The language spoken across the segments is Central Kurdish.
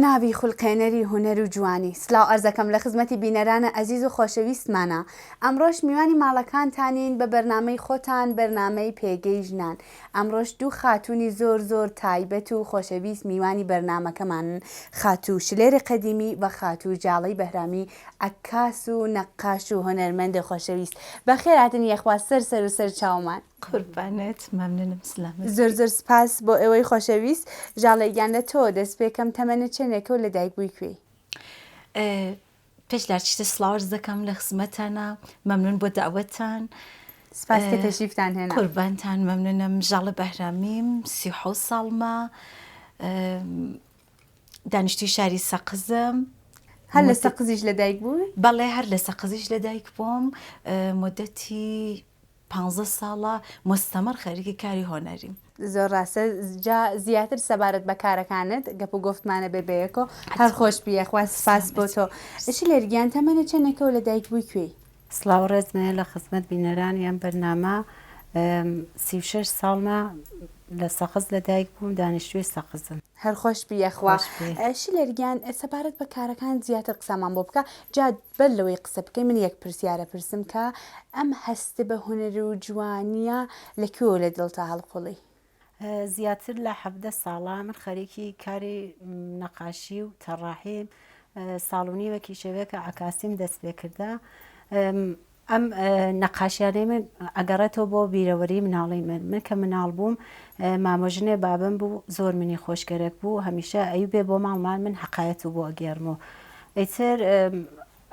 ناوی خولقێنەری هونەر و جوانی. سلاو ئەرزەکەم لە خزمەتی بینەرانە ئەزیز و خۆشەویستمانا. ئەمڕۆش میوانی ماڵەکانتانین بە بەرنامەی خۆتان بەرنامەی پێگەی ژنان. ئەمڕۆش دوو خاتوونی زۆر زۆر تایبەت و خۆشەویست میوانی بەرنامەکەمانن خاتوو شلێری قەدیمی و خاتوو ژاڵەی بەهرامی عەکاس و نەقاش و هونەرمەندی خۆشەویست. بەخێرهاتن یەخوا سەر سەر و سەر چاومان. قوربانت مەمنونم سلامەت زۆر بی. زۆر سپاس بۆ ئێوەی خۆشەویست. ژاڵە گیان لە تۆوە دەست پێکەم تەمەنت چەنێکە و لە دایک بووی کوێی؟ پێش لە هەرچی شتێ سڵاو عەرز دەکەم لە خزمەتتانا مەمنون بۆ دەعوەتتان. سپاس کە تەشریفتان هێنا. قوربانتان مەمنونم ژاڵە بەهرامیم 37 ساڵمە دانیشتوی شاری سەقزم. هەر لە سەقزیش لەدایک بووی؟ بەڵێ هەر لە سەقزیش لەدایک بووم مدەتی پانزە ساڵە موستەمەڕ خەریکی کاری هۆنەریم. زۆر ڕاستە جا زیاتر سەبارەت بە کارەکانت گەپ و گۆفتمانە بێ بەیەکۆ هەر خۆش بی یەخوا سپاس بۆ تۆ شلێر گیان تەمەنت چەنێکە و لە دایک بووی کوێی؟ سڵاو ڕێزم هەیە لە خزمەت بینەرانی ئەم بەرنامە 36 ساڵمە لە سەقز لە دایک بووم دانیشتووی سەقزم. هەر خۆش بی یەخوا شلێر گیان سەبارەت بە کارەکانت زیاتر قسەمان بۆ بکە جا بەر لەوەی قسە بکەی من یەک پرسیارە پرسم کە ئەم هەستە بە هونەر و جوانیە لە کوێوە لە دڵتا هەڵقوڵی؟ زیاتر لە 17 ساڵە من خەریکی کاری نەقاشی و تەڕاحیم ساڵ و نیوەکیشەوێ کە عەکاسیم دەست پێ کردە ئەم نەقاشیانەی من ئەگەڕێتەوە بۆ بیرەوەری مناڵی من من کە مناڵ بووم مامۆژنێ بابم بوو زۆر منی خۆشگەرەک بوو هەمیشە ئەیوبێ بۆ ماڵمان من حەقایەت و بۆ ئەگێڕم و ئیتر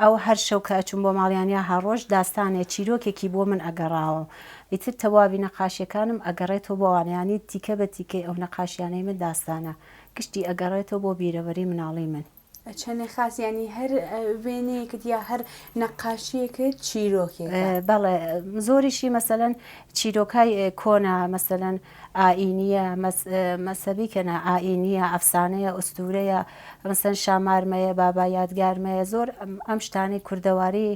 ئەو هەر شەو کە ئەچووم بۆ ماڵیان یا هەر ڕۆژ داستانێ چیرۆکێکی بۆ من ئەگەڕاوە ئیتر تەواوی نەقاشیەکانم ئەگەڕێتەوە بۆ ئەوانە یانی تیکە بە تیکەی ئەو نەقاشیانەی من داستانە گشتی ئەگەڕێتەوە بۆ بیرەوەری مناڵی من. چەنێ خاس یانی هەر وێنەیەکت یا هەر نەقاشیەکت چیرۆکێکە. بەڵێ زۆریشی مەسەلەن چیرۆکای کۆنە مەسەلەن ئائینیە مەزهەبی کە نا ئائینیە ئەفسانەیە ئوستورەیە مەسەلەن شامارمەیە بابا یادگارمەیە زۆر ئەم شتانەی کوردەواری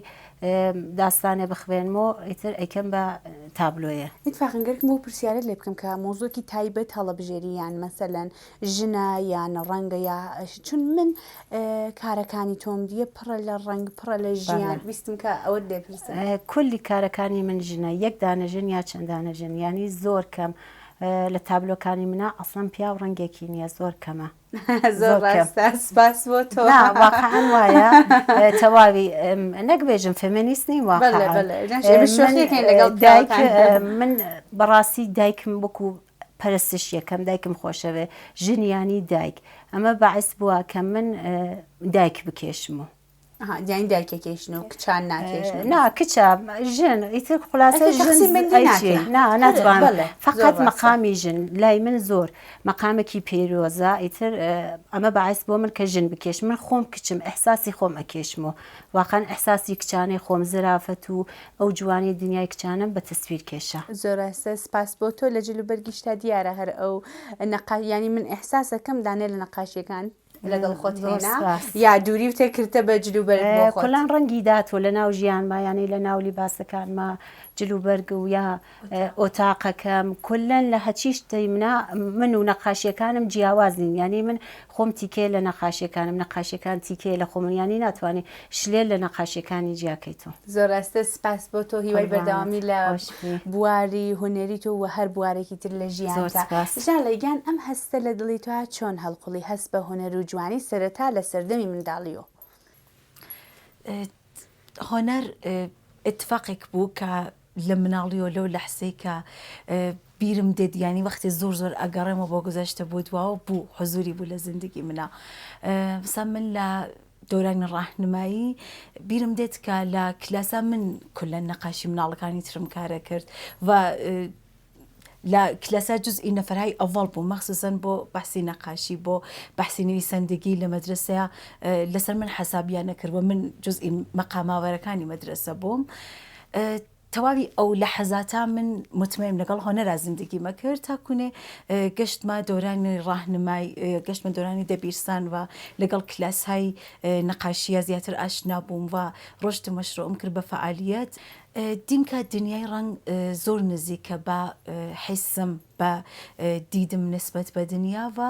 داستانێ بخوێنمۆ ئیتر ئەیکەم بە تابلۆیە. ئیتفاقەن گەرەکم ئەو پرسیارەت لێ بکەم کە مەوزوعێکی تایبەت هەڵەبژێری یان مەسەلەن ژنە یان ڕەنگە یا چون من کارەکانی تۆم دیە پڕە لە ڕەنگ پڕە لە ژیان ویستم کە ئەوەت لێ پرسم. کولی کارەکانی من ژنە یەک دانە ژن یا چەند دانە ژن یانی زۆر کەم لە تابلۆکانی منا ئەسڵەن پیاو ڕەنگێکی نییە زۆر کەمە. زۆر ڕاستە سپاس بۆ تۆ. نا واقعا وایە تەواوی نەک بێژم فێمێنیست نیم واقعا دایک من بەڕاستی دایکم وەکو پەرستش یەکەم دایکم خۆشەوێ ژن یانی دایک ئەمە بەعس بووە کە من دایک بکێشم و یانی دایکەکێشن و کچان ناکێشن نا کچە ژن ئیتر خلاصە ژن نا ناتوان فقط مەقامی ژن لای من زۆر مەقامێکی پێرۆزە ئیتر ئەمە بەعس بۆ من کە ژن بکێش من خۆم کچم ئەحساسی خۆم ئەکێشم و واقعا ئەحساسی کچانەی خۆم زرافەت و ئەو جوانی دنیای کچانەم بە تەسویر کێشا. زۆراستە سپاس بۆ تۆ لە جل و بەرگیشتا دیارە هەر ئەو نەقا یانی من ئیحساسەکەم دانێ لە نەقاشیەکان لەگەڵ خۆت زۆر هێنا سپاس. یا دووری و تێکردە بە جل و بەرگ بۆ خۆت. کۆلان ڕەنگی داتوە لە ناو ژیانما یانی لە ناو لیباسەکانما جل و بەرگ و یا ئۆتاقەکەم کولەن لە هەچی شتەی منا من و نەقاشیەکانم جیاواز نین یانی من خۆم تیکەیە لە نەقاشیەکانم نەقاشیەکان تیکەیە لە خۆمن یانی ناتوانی شلێر لە نەقاشیەکانی جیاکەیتۆ. زۆر ڕاستە سپاس بۆ تۆ هیوای قوربانت بەردەوامی لە خۆش بی. بواری هونەری تۆ وە هەر بوارێکی تر لە زۆر ژیانتا سپاس. ژاڵە گیان ئەم هەستە لە دڵی تۆ چۆن هەڵقوڵی هەست بە هونەر و جوانی سەرەتا لە سەردەمی منداڵیۆ؟ هونەر ئیتفاقێک بوو کە لە مناڵیەوە لەو لەحسەی کە بیرم دێت یانی وەختی زۆر زۆر ئەگەڕێمەوە بۆ گوزەشتە بۆ دواوە بوو حزوری بوو لە زندگی منە سا من لە دەورانی ڕاهنمایی بیرم دێت کە لە کلاسا من کولەن نەقاشی مناڵەکانی ترم کارە کرد و لە کلاسا جزئی نەفەرهای ئەڤەڵ بووم مەخسوسەن بۆ بەحسی نەقاشی بۆ بەحسی نویسەندگی لە مەدرەسەیا لەسەر من حەسابیان نەکرد و من جزئی مەقاماوەرەکانی مەدرەسە بووم تەواوی ئەو لەحەزاتە من متمەیم لەگەڵ هۆنەرا زندگیمە کرد تا کونێ گەشتمە دۆرانی ڕاهنمای گەشتمە دۆرانی دەبیرسان و لەگەڵ کلاسهای نەقاشیە زیاتر ئاشنا بووم و ڕۆشتم مەشروعم کرد بە فەعالیەت. دیم کە دنیای ڕەنگ زۆر نزیکە بە حیسم بە دیدم نسبەت بە دنیا و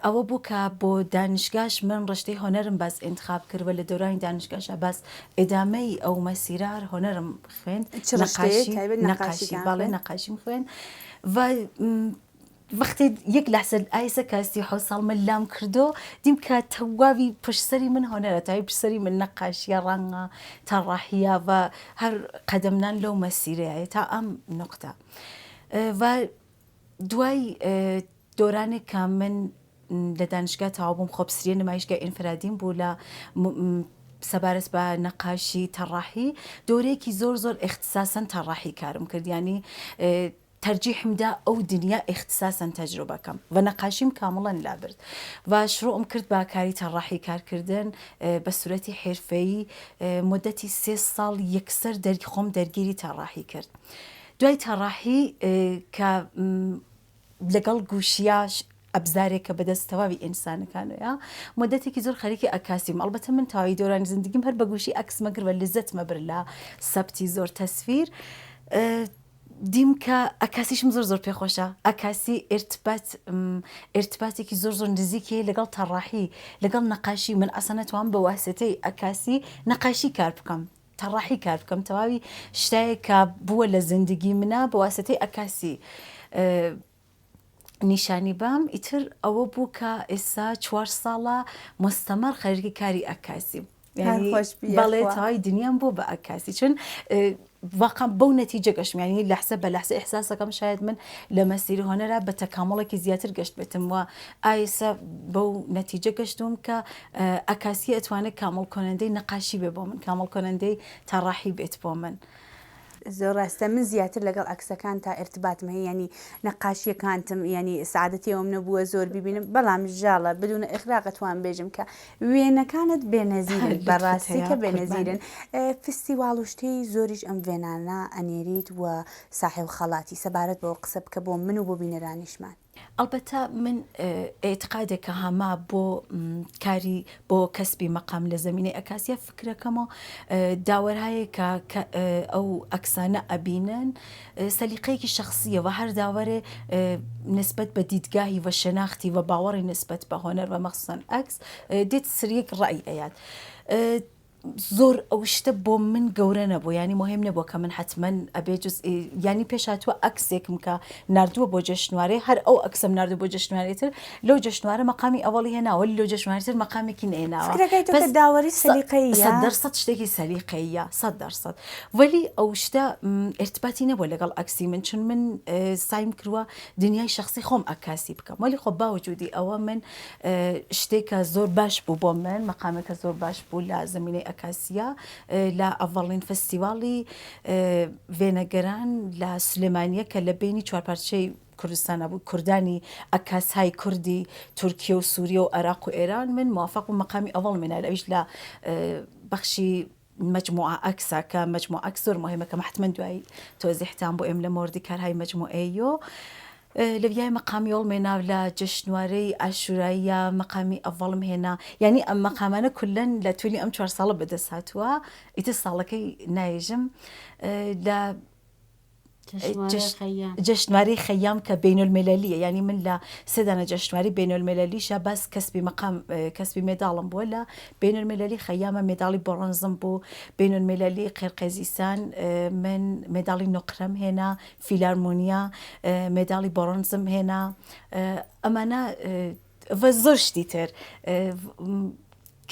ئەوە بوو کە بۆ دانشگاش من ڕشتەی هۆنەرم باز ئینتخاب کرد و لە دەورانی دانشگاشا باز ئیدامەی ئەو مەسیرە هەر هۆنەرم خوێند چ ڕشتەیەک نەقاشی تایبەت نەقاشی نەقاشیتان بەڵێ خوێند؟ نەقاشیم خوێند و وەختێ یەک لەحزە ئایسە کە 37 ساڵ من لام کردۆ دیم کە تەواوی پشت سەری من هۆنەرە تەواوی پشت سەری من نەقاشیە ڕەنگە تەڕاحیە و هەر قەدەمنان لەو مەسیرەیە تا ئەم نوقتە و دوای دۆرانێک کە من لە دانشگا تەواو بووم خۆپسریە نمایشگای ئینفرادیم بوو لە سەبارەت بە نەقاشی تەڕاحی دۆرەیەکی زۆر زۆر ئیختساسەن تەڕاحی کارم کرد یانی تەرجیحم دا ئەو دنیا ئیختساسەن تەجروبە کەم و نەقاشیم کامڵەن لابرد و شروعم کرد بە کاری تەڕاحی کارکردن بە سورەتی حیرفەیی مودەتی سێ ساڵ یەکسەر دەر خۆم دەرگیری تەڕاحی کرد دوای تەڕاحی کە لەگەڵ گوشیا ئەبزارێکە بەدەست تەواوی ئینسانەکانەوەیە مدەتێکی زۆر خەریکی ئەکاسیم ئەڵبەتە من تەواوی دۆرانی زندگیم هەر بە گوشی ئەکسمە کرد بە لزەتمە بر لە سەبتی زۆر تەسفیر دیم کە ئەکاسیشم زۆر زۆر پێخۆشە ئەکاسی ئرتبات ئرتباتێکی زۆر زۆر نزیکی هەیە لەگەڵ تەڕاحی لەگەڵ نەقاشی من ئەسە نەتوان بە واسێتەی ئەکاسی نەقاشی کار بکەم تەڕاحی کار بکەم تەواوی شتایەک کە بووە لە زندگی منە بە واسێتەی ئەکاسی نیشانی بام ئیتر ئەوە بوو کە ئێستا چوار ساڵە مستەمەڕ خەریکی کاری ئەکاسیم هەر خۆش بی بەڵێ یاخوا. تەواوی دنیام بوو بە ئەکاسی چون واقعا بەو نەتیجە گەشتم یانی لەحزە بە لەحزە ئیحساسەکەم شاید من لە مەسیری هۆنەرا بە تەکاموڵێکی زیاتر گەشت بێتم و ئایسە بەو نەتیجە گەشتوم کە ئەکاسی ئەتوانێت کامڵ کۆنەندەی نەقاشی بێ بۆ من کامڵ کۆنەندەی تەڕاحی بێت بۆ من. زۆر ڕاستە من زیاتر لەگەڵ عەکسەکانتا ئیرتباتم هەیە یانی نەقاشیەکانتم یانی سەعادەتی ئەوەم نەبووە زۆر بیبینم بەڵام ژاڵە بدون ئیغراق ئەتوان بێژم کە وێنەکانت بێنەزیرن لوتفت بەڕاستی هەیە کە بێنەزیرن قوربانت. فستیواڵ و شتی زۆریش ئەم ڤێنانە ئەنێریت و ساحێو خەڵاتی سەبارەت بەوە قسە بکە بۆ من و بۆ بینەرانیشمان. ئەڵبەتە من ئێتقادێک کە هاما بۆ کاری بۆ کەسبی مەقام لە زەمینەی ئەکاسیە فکرەکەمەوە داوەرهایەک کە کە ئەو ئەکسانە ئەبینن سەلیقەیەکی شەخسیە و هەر داوەرێ نسبەت بە دیدگاهی و شەناختی و باوەڕی نسبەت بە هۆنەر و مەخسوسەن ئەکس دێت سریەک ڕەئی ئەیات. زۆر ئەو شتە بۆ من گەورە نەبوو یانی مهم نەبووە کە من حەتمەن ئەبێ جزئی یانی پێش هاتووە ئەکسێکم کە ناردووە بۆ جەشنوارێ هەر ئەو ئەکسەم ناردوو بۆ جەشنوارێ تر لەو جەشنوارە مەقامی ئەوەڵی هێناوە لەو جەشنوارێ تر مەقامێکی نەهێناوە فکرەکەی تۆ بەس کە داوەری سەلیقەییە؟ 100% شتێکی سەلیقەییە 100% وەلی ئەو شتە ئیرتباتی نەبووە لەگەڵ ئەکسی من چون من سایم کردووە دنیای شەخسی خۆم ئەکاسی بکەم وەلی خۆ باوجودی ئەوە من شتێکە زۆر باش بوو بۆ من مەقامێکە زۆر باش بوو لە زمینەی ئەکاسیە لە ئەڤەڵین فستیواڵی وێنەگەران لە سلێمانیە کە لە بینی چوارپارچەی کوردستانە بوو کوردانی ئەکاسهای کوردی تورکیە و سووریە و عێراق و ئێران من موافق بووم مەقامی ئەوەڵ مێنا ئەویش لە بەخشی مەجموعە ئەکسە کە مەجموعە ئەکس زۆر مهمە کە حتمما دوای تۆزیحتان بۆ ئێم لە مۆردی کارهای مەجموعەیۆ لە ویای مەقامی ئەوڵم هێنا لە جەشنوارەی ئاشوراییە مەقامی ئەڤەڵم هێنا یعنی ئەم مەقامانە کولەن لە تولی ئەم چوار ساڵە بەدەست هاتووە ئیتر ساڵەکەی نایژم لە جەشنوارەی خەیام کە بەینۆلمێلەلیە یانی من لە سێ دانە جەشنوارەی بەینۆلمێلەلیشە باس کەسبی مەقام کەسبی مێداڵم بووە لە بەینۆلمێلەلی خەیامە مێداڵی بۆڕۆنزم بوو بەینۆلمێلەلی قێرقێزیسان من مێداڵی نوقرەم هێنا فیلارمۆنیا مێداڵی بۆڕۆنزم هێنا ئەمانە زۆر شتی تر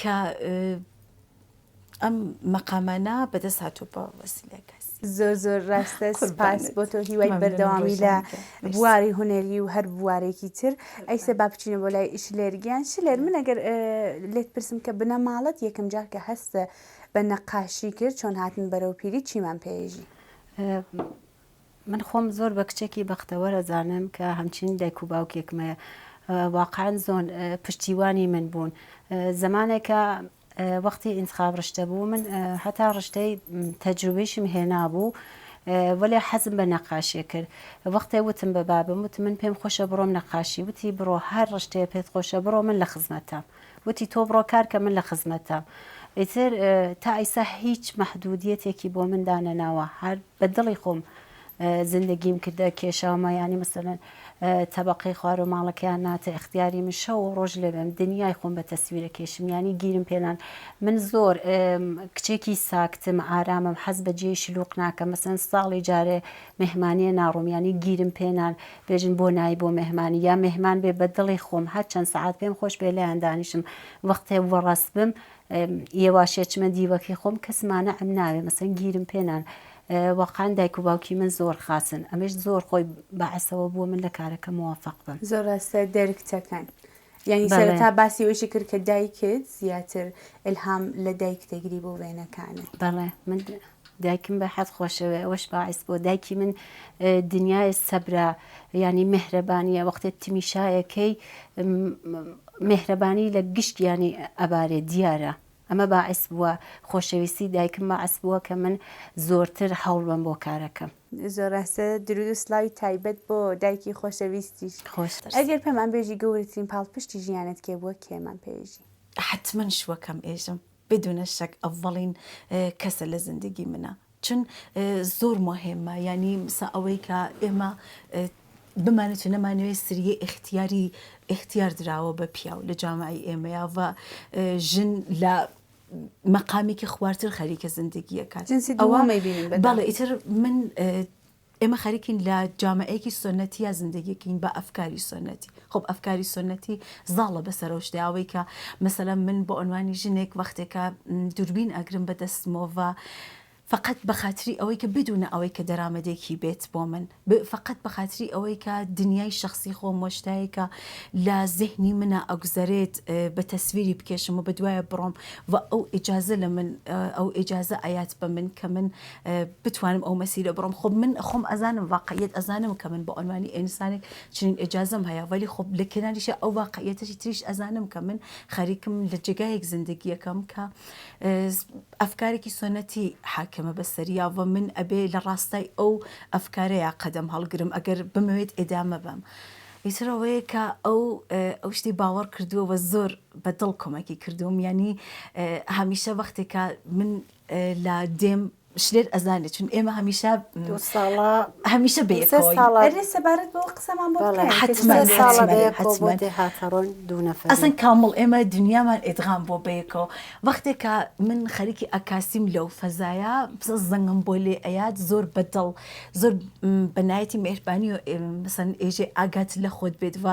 کە ئەم مەقامانە بەدەست هاتووە بە وەسیلەی کاسی. زۆر زۆر ڕاستە سپاس قوربانت بۆ تۆ هیوای مەمنونم بەردەوامی لە ڕۆژانە گیان مێرسی. بواری هونەری و هەر بوارێکی تر ئەیسە با بچینە بۆ لای شلێر گیان شلێر من ئەگەر لێت پرسم کە بنەماڵەت یەکەم جار کە هەستە بە نەقاشی کرد چۆن هاتن بەرەو پیری چیمان پێیژی؟ من خۆم زۆر بە کچێکی بەختەوەر ئەزانم کە هەمچین دایک و باوکێکم هەیە واقعا زۆن پشتیوانی من بوون زمانێکە وەختی ئینتخاب ڕشتە بوو من هەتا ڕشتەی تەجروبەیشم هێنابوو وەلێ حەزم بە نەقاشیە کرد وەختێ وتم بە بابم وتم من پێم خۆشە بڕۆم نەقاشی وتی بڕۆ هەر ڕشتەیە پێت خۆشە بڕۆ من لە خزمەتام وتی تۆ بڕۆ کار کە من لە خزمەتام. ئیتر تا ئیستا هیچ مەحدودیەتێکی بۆ من دانەناوە هەر بە دڵی خۆم زندگیم کردە کێشاومە یانی مەسەلەن تەبەقەی خوارەوە ماڵەکەیان ناتە ئیختیاری من شەو و ڕۆژ لەوێم دنیای خۆم بە تەسویرە کێشم یانی گیرم پێنان من زۆر کچێکی ساکتم ئارامم حەز بە جێی شلوق ناکەم مەسەلەن ساڵی جارێ مێهمانیە ناڕۆم یانی گیرم پێنان بێژن بۆ نای بۆ مێهمانی یا مێهمان بێ بە دڵی خۆم هەر چەند سەعات پێم خۆش بێ لایان دانیشم وەختێ وەڕەس بم یەواشێ چمە دیوەکەی خۆم کەس مانعم ناوێ مەسەن گیرم پێنان واقعا دایک و باوکی من زۆر خاسن ئەمەش زۆر خۆی باعسەوە بووە من لە کارەکە موافق بم. زۆر ڕاستە دەرکتەکەن یانی سەرەتا باسی ئەوەشی کرد کە دایکت زیاتر ئیلهام لە دایک دەگری بۆ وێنەکانت. بەڵێ من دایکم بە حەد خۆشەوێ ئەوەش باعیس بووە دایکی من دنیای سەبرە یانی مێهرەبانیە وەختێ تمیشایەکەی مێهرەبانی لە گشت یانی ئەبارێ دیارە ئەمە باعیس بووە خۆشەویستی دایکم باعس بووە کە من زۆرتر هەوڵ بەم بۆ کارەکەم. زۆر ڕاستە درود و سلاوی تایبەت بۆ دایکی خۆشەویستیش. ئەگەر پێمان بێژی گەورەترین پاڵپشتی ژیانت کێ بووە کێمان پێژی؟ حەتمەن شوەکەم ئێژم بدونە شەک ئەڤەڵین کەسە لە زندگی منە چون زۆر مهمە یانی مسا ئەوەی کە ئێمە بمانێت و نەمانەوێت سریە ئیختیاری ئیختیار دراوە بە پیاو لە جامعی ئێمەیا و ژن لە مەقامێکی خوارتر خەریکە زندگیەکات جنسی دووەمەی بینن بە بەڵێ ئیتر من ئێمە خەریکین لە جامعەیەکی سوننەتییا زندگیەکەین بە ئەفکاری سوننەتی خۆب ئەفکاری سوننەتی زاڵە بەسەر ئەو شتەیا ئەوەی کە مەسەلەن من بە عونوانی ژنێک وەختێکە دوربین ئەگرم بە دەستمۆڤە فەقەت بە خاتری ئەوەی کە بدونە ئەوەی کە دەرامەدێکی بێت بۆ من فەقەت بە خاتری ئەوەی کە دنیای شەخسی خۆم وە شتایەکە لە زهنی منە ئەگوزەرێت بە تەسویری بکێشم و بە دوایە بڕۆم و ئەو ئیجازە لە من ئەو ئیجازە ئەیات بە من کە من بتوانم ئەو مەسیرە بڕۆم خۆ من خۆم ئەزانم واقعیت ئەزانم کە من بە عنوانی ئینسانێک چنین ئیجازەم هەیە وەلی خۆ لە کناریشە ئەو واقعیەتەشی تریش ئەزانم کە من خەریکم لە جێگایەک زندگیەکەم کە ئەفکارێکی سۆنەتی حاکمە بەسەریا و من ئەبێ لە ڕاستای ئەو ئەفکارەیە قەدەم هەڵگرم ئەگەر بمەوێت ئێدامە بەم ئیتر ئەوەیە کە ئەو ئەو شتی باوەڕ کردووە وە زۆر بە دڵ کۆمەکی کردووم یانی هەمیشە وەختێکە من لە دێم شلێر ئەزانێ چون ئێمە هەمیشە دوو ساڵە هەمیشە دوو سێ بەیەکەوەین. ساڵە ئەرێ سەبارەت بەوە قسەمان بۆ بەڵێ بکەن کە حەتمەن سێ چ ساڵە حەتمەن بەیەکەوە بۆ حەتمەن دێهاتەڕۆن دوو نەفەرین. ئەسڵەن کامڵ ئێمە دنیامان ئیدغام بووە بەیەکەوە وەختێ کە من خەریکی ئەکاسیم لەو فەزایە بسە زەنگم بۆ لێ ئەیات زۆر بە دڵ زۆر بە نایەتی مێهربانی و مەسەن ئێژێ ئاگات لە خۆت بێت و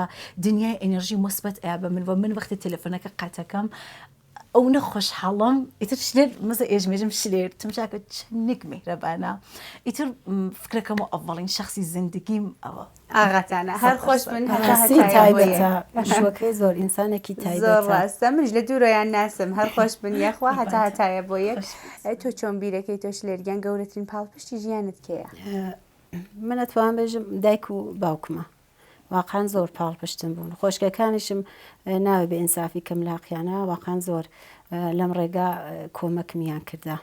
دنیای ئێنێڕژی موسبەت ئەیا بە من و من وەختێ تەلەفۆنەکە قەتەکەم ئەونە خۆشحاڵم ئیتر شلێر مەزە ئێژم ئێژم شلێر تمشاکە چەندێک میهرەبانە ئیتر فکرەکەم و ئەڤەڵین شەخسی زندگیم ئەوە ئاغاتانە هەر خۆش بن هەتا ڕاستی هەتایە بۆ یەک. تایبەتە شوەکەی زۆر ئینسانێکی زۆر تایبەتە. ڕاستە منیش لە دوورەیان ناسم هەر خۆش بن یاخوا هەتا قوربانتم هەتایە بۆ یەک خۆش بیت. تۆ چۆن بیرەکەی تۆ شلێر گیان گەورەترین پاڵپشتی ژیانت کێیە؟ من ئەتوانم بێژم دایک و باوکمە واقعەن زۆر پاڵپشتم بوون خۆشکەکانیشم ناوێ بێ ئینسافی کەم لاقیانە واقعەن زۆر لەم ڕێگا کۆمەکمیان کردە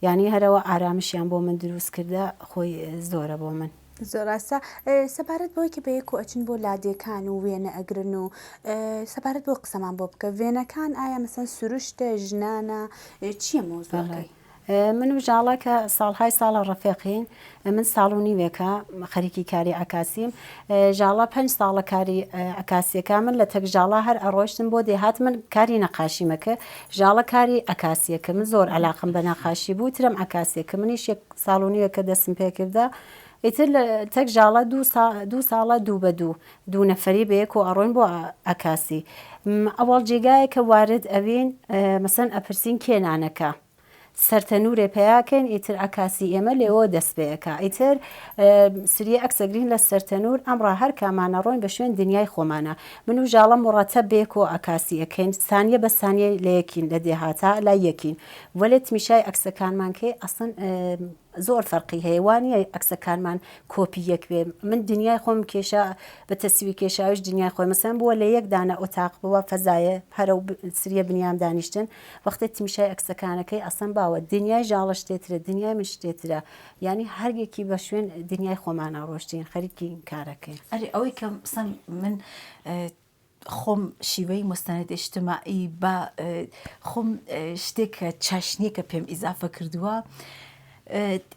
یانی هەرەوە ئارامشیان بۆ من دروست کردە خۆی زۆرە بۆ من. زۆر ڕاستە سەبارەت بەوەی کە بەیەکۆ ئەچن بۆ لادێکان و وێنە ئەگرن و سەبارەت بەو قسەمان بۆ بکە وێنەکان ئایا مەسەن سروشتە ژنانە چییە مەوزوعەکەی؟ من و ژاڵە کە ساڵهای ساڵە ڕەفیقین، من ساڵ و نیوێکە خەریکی کاری عەکاسیم، ژاڵە پەنج ساڵە کاری عەکاسیەکە، من لە تەک ژاڵە هەر ئەڕۆشتم بۆ دێهات من کاری نەقاشیمە کرد، ژاڵە کاری عەکاسیە کرد، من زۆر عەلاقەم بە نەقاشی بوو، ترم عەکاسیە کرد، منیش یەک ساڵ و نیوێکە دەستم پێ کردە، ئیتر لە تەک ژاڵە دوو ساڵە دوو بە دوو، دوو نەفەری بەیەکەوە ئەڕۆین بۆ عەکاسی، ئەوەڵ جێگایەکە وارد ئەبین مەسەن ئەپرسین کێ نانەکە؟ سەر تەنورێ پەیا کەین ئیتر عەکاسی ئێمە لێوە دەست پێ ئەکا ئیتر سریە عەکس ئەگرین لە سەر تەنور ئەمڕا هەر کامان ئەڕۆین بە شوێن دنیای خۆمانا من و ژاڵە موڕەتەب بەیەکەوە عەکاسی ئەکەین سانیە بە سانیە لە یەکین لە دێهاتا لای یەکین وەلێ تمیشای عەکسەکانمان کەی ئەسڵەن زۆر فەرقی هەیە وا نییە عەکسەکانمان کۆپی یەک بێ من دنیای خۆم کێشا بە تەسویر کێشاویش دنیای خۆی مەسەن بووە لە یەک دانە ئۆتاق بووە فەزایە هەرە و سریە بنیام دانیشتن وەختێ تمیشای ئەکسەکانەکەی ئەسەن باوە دنیای ژاڵە شتێترە دنیای من شتێترە یانی هەر یەکی بە شوێن دنیای خۆمانا ڕۆشتین خەریکی کارەکەین. ئەرێ ئەوەی کە مەسەن من. خۆم شیوەی مستند اجتماعی بە خۆم شتێک کە چاشنیەکە پێم ئیزافە کردووە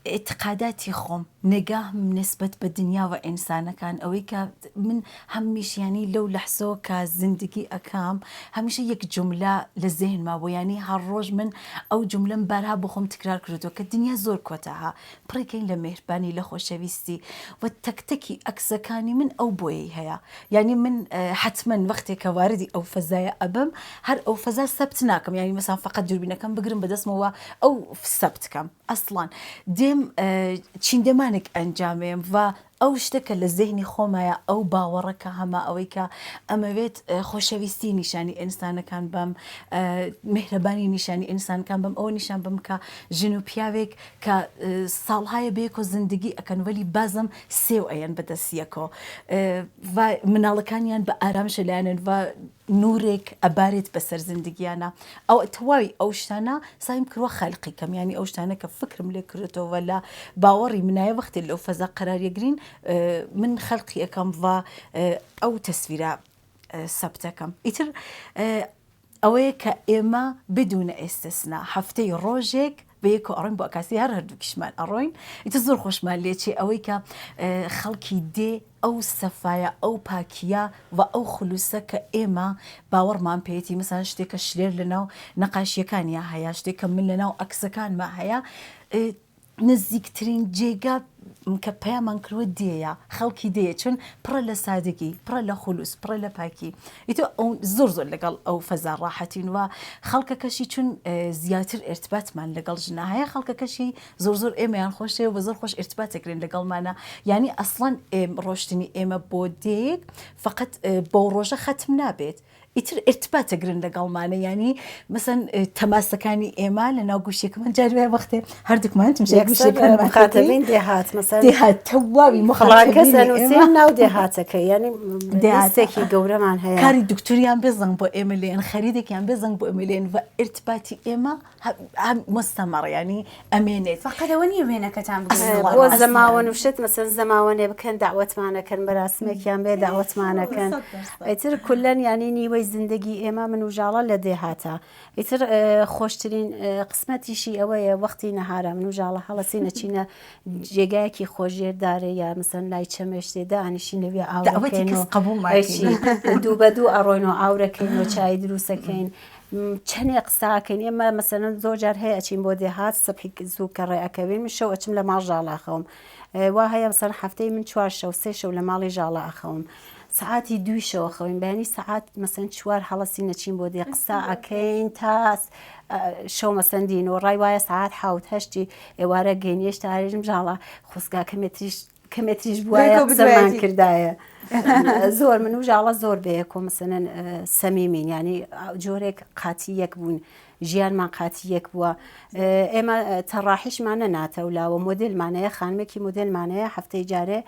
ئیعتقاداتی خۆم نگاهم نسبەت بە دنیا و ئینسانەکان ئەوەی کە من هەمیش یانی لەو لەحزەوە کە زندگی ئەکەم هەمیشە یەک جوملە لە زێهنما بوو یانی هەر ڕۆژ من ئەو جوملەم بارها بۆ خۆم تکرار کردووە کە دنیا زۆر کۆتاهە پڕیکەین لە مێهربانی لە خۆشەویستی و تەک تەکی ئەکسەکانی من ئەو بۆیەی هەیە یانی من حەتمەن وەختێ کە واردی ئەو فەزایە ئەبم هەر ئەو فەزا سەبت ناکەم یانی مەسان فەقەت دووربینەکەم بگرم بەدەستمەوە ئەو سەبت کەم ئەسڵان دێم چیندەمانێک ئەنجامێم و ئەو شتە کە لە زێهنی خۆمایە ئەو باوەڕە کە هەمە ئەوەی کە ئەمەوێت خۆشەویستی نیشانی ئینسانەکان بەم مهرەبانی نیشانی ئینسانەکان بەم ئەوە نیشان بم کە ژن و پیاوێک کە ساڵهایە بەیەکۆ زندگی ئەکەن وەلی بازم سێو ئەیەن بەدەست یەکۆ و مناڵەکانیان بە ئارامشە لایەنن و نورێک ئەبارێت بەسەر زندگیانە ئەو تەواوی ئەو شتانە سایم کروە خەلقی کەم یانی ئەو شتانە کە فکرم لێ کردێتەوە لە باوەڕی منایە وەختێ لەو فەزا قەرار یەگرین من خەلقی ئەکەم و ئەو تەسویرە سەبتەکەم ئیتر ئەوەیە کە ئێمە بدونە ئێستسنا هەفتەی ڕۆژێک بەیەکەوە ئەڕۆین بۆ ئەکاسی هەر هەردووکیشمان ئەڕۆین ئیتر زۆر خۆشمان لێچێ ئەوەی کە خەڵکی دێ ئەو سەفایە ئەو پاکیە و ئەو خلوسە کە ئێمە باوەڕمان پێیەتی مەسەلەن شتێک کە شلێر لەناو نەقاشیەکانیا هەیە شتێک کە من لەناو عەکسەکانما هەیە نزیکترین جێگا کە پەیامان کردوە دێیە خەڵکی دێیە چون پڕە لە سادگی پڕە لە خلوس پڕە لە پاکی ئیتر ئەو زۆر زۆر لەگەڵ ئەو فەزا ڕاحەتین و خەڵکەکەشی چون زیاتر ئێرتباتمان لەگەڵ ژنا هەیە خەڵکەکەشی زۆر زۆر ئێمەیان خۆشێ و زۆر خۆش ئێرتبات دەکرێن لەگەڵمانە یانی ئەسڵەن ئێم ڕۆشتنی ئێمە بۆ دێیەک فقط بەو ڕۆژە خەتم نابێت ئیتر ئیرتبات ئەگرن لەگەڵمانە یانی مەسەن تەماسەکانی ئێمە لە ناو گوشیەکەمان جاری وایە وەختێ هەردووکمان تمشای گوشیەکانمان مخاتبین دێهات مەسەن دێهات تەواوی مخاتبین کەس ئەنووسین ناو دێهاتەکە یانی دێهاتێکی گەورەمان هەیە کاری دکتۆریان بێ زەنگ بۆ ئێمە لێن خەریدێکیان بێ زەنگ بۆ ئێمە لێن و ئیرتباتی ئێمە مستەمەڕ یانی ئەمێنێت. فەقەت ئەوە نییە وێنەکەتان بگرن. بۆ زەماوەن و شت مەسەن زەماوەنێ بکەن دەعوەتمانەکەن مەراسمێکیان بێ دەعوەتمانەکەن ئیتر کولەن یانی نیوەی زندگی ئێمە من و ژاڵە لە دێهاتە ئیتر خۆشترین قسمەتیشی ئەوەیە وەختی نەهارە من و ژاڵە هەڵەسین ئەچینە جێگایەکی خۆش ژێر دارێ یا مەسەن لای چەمێشتێ دانیشین لەوێ دەعوەتی ئاورەکەین کەس و قبوڵ ناکەین. دوو بە دوو ئەڕۆین و ئاورەکەین و چای دروستەکەین چەنێ قسە ئەکەین ئێمە مەسەلەن زۆر جار هەیە ئەچین بۆ دێهات سبحی زوو کە ڕێ ئەکەوین من شەو ئەچم لە ماڵ ژاڵە ئەخەوم وا هەیە مەسەلەن هەفتەی من چوار شەو سێ شەو لە ماڵی ژاڵە ئەخەوم سەعاتی دووی شەو ئەخەوین بەیانی سەعات مەسەلەن چوار هەڵەسین ئەچین بۆ دێ قسە ئەکەین تا شەو مەسەن دین و ڕای وایە سەعات حەوت هەشتی ئێوارە گەین هێشتا هەرێم ژاڵە خۆزگا کەمێتریش کەمێتریش بوایە قسەمان کردایە زۆر من و ژاڵە زۆر بەیەکۆ مەسەلەن سەمیمین یعنی جۆرێک قاتی یەک بوون ژیانمان قاتی یەک بووە ئێمە تەڕاحیشمان نەناتە و لاوە مۆدلمانەیە خانمێکی مۆدلمانەیە هەفتەی جارێ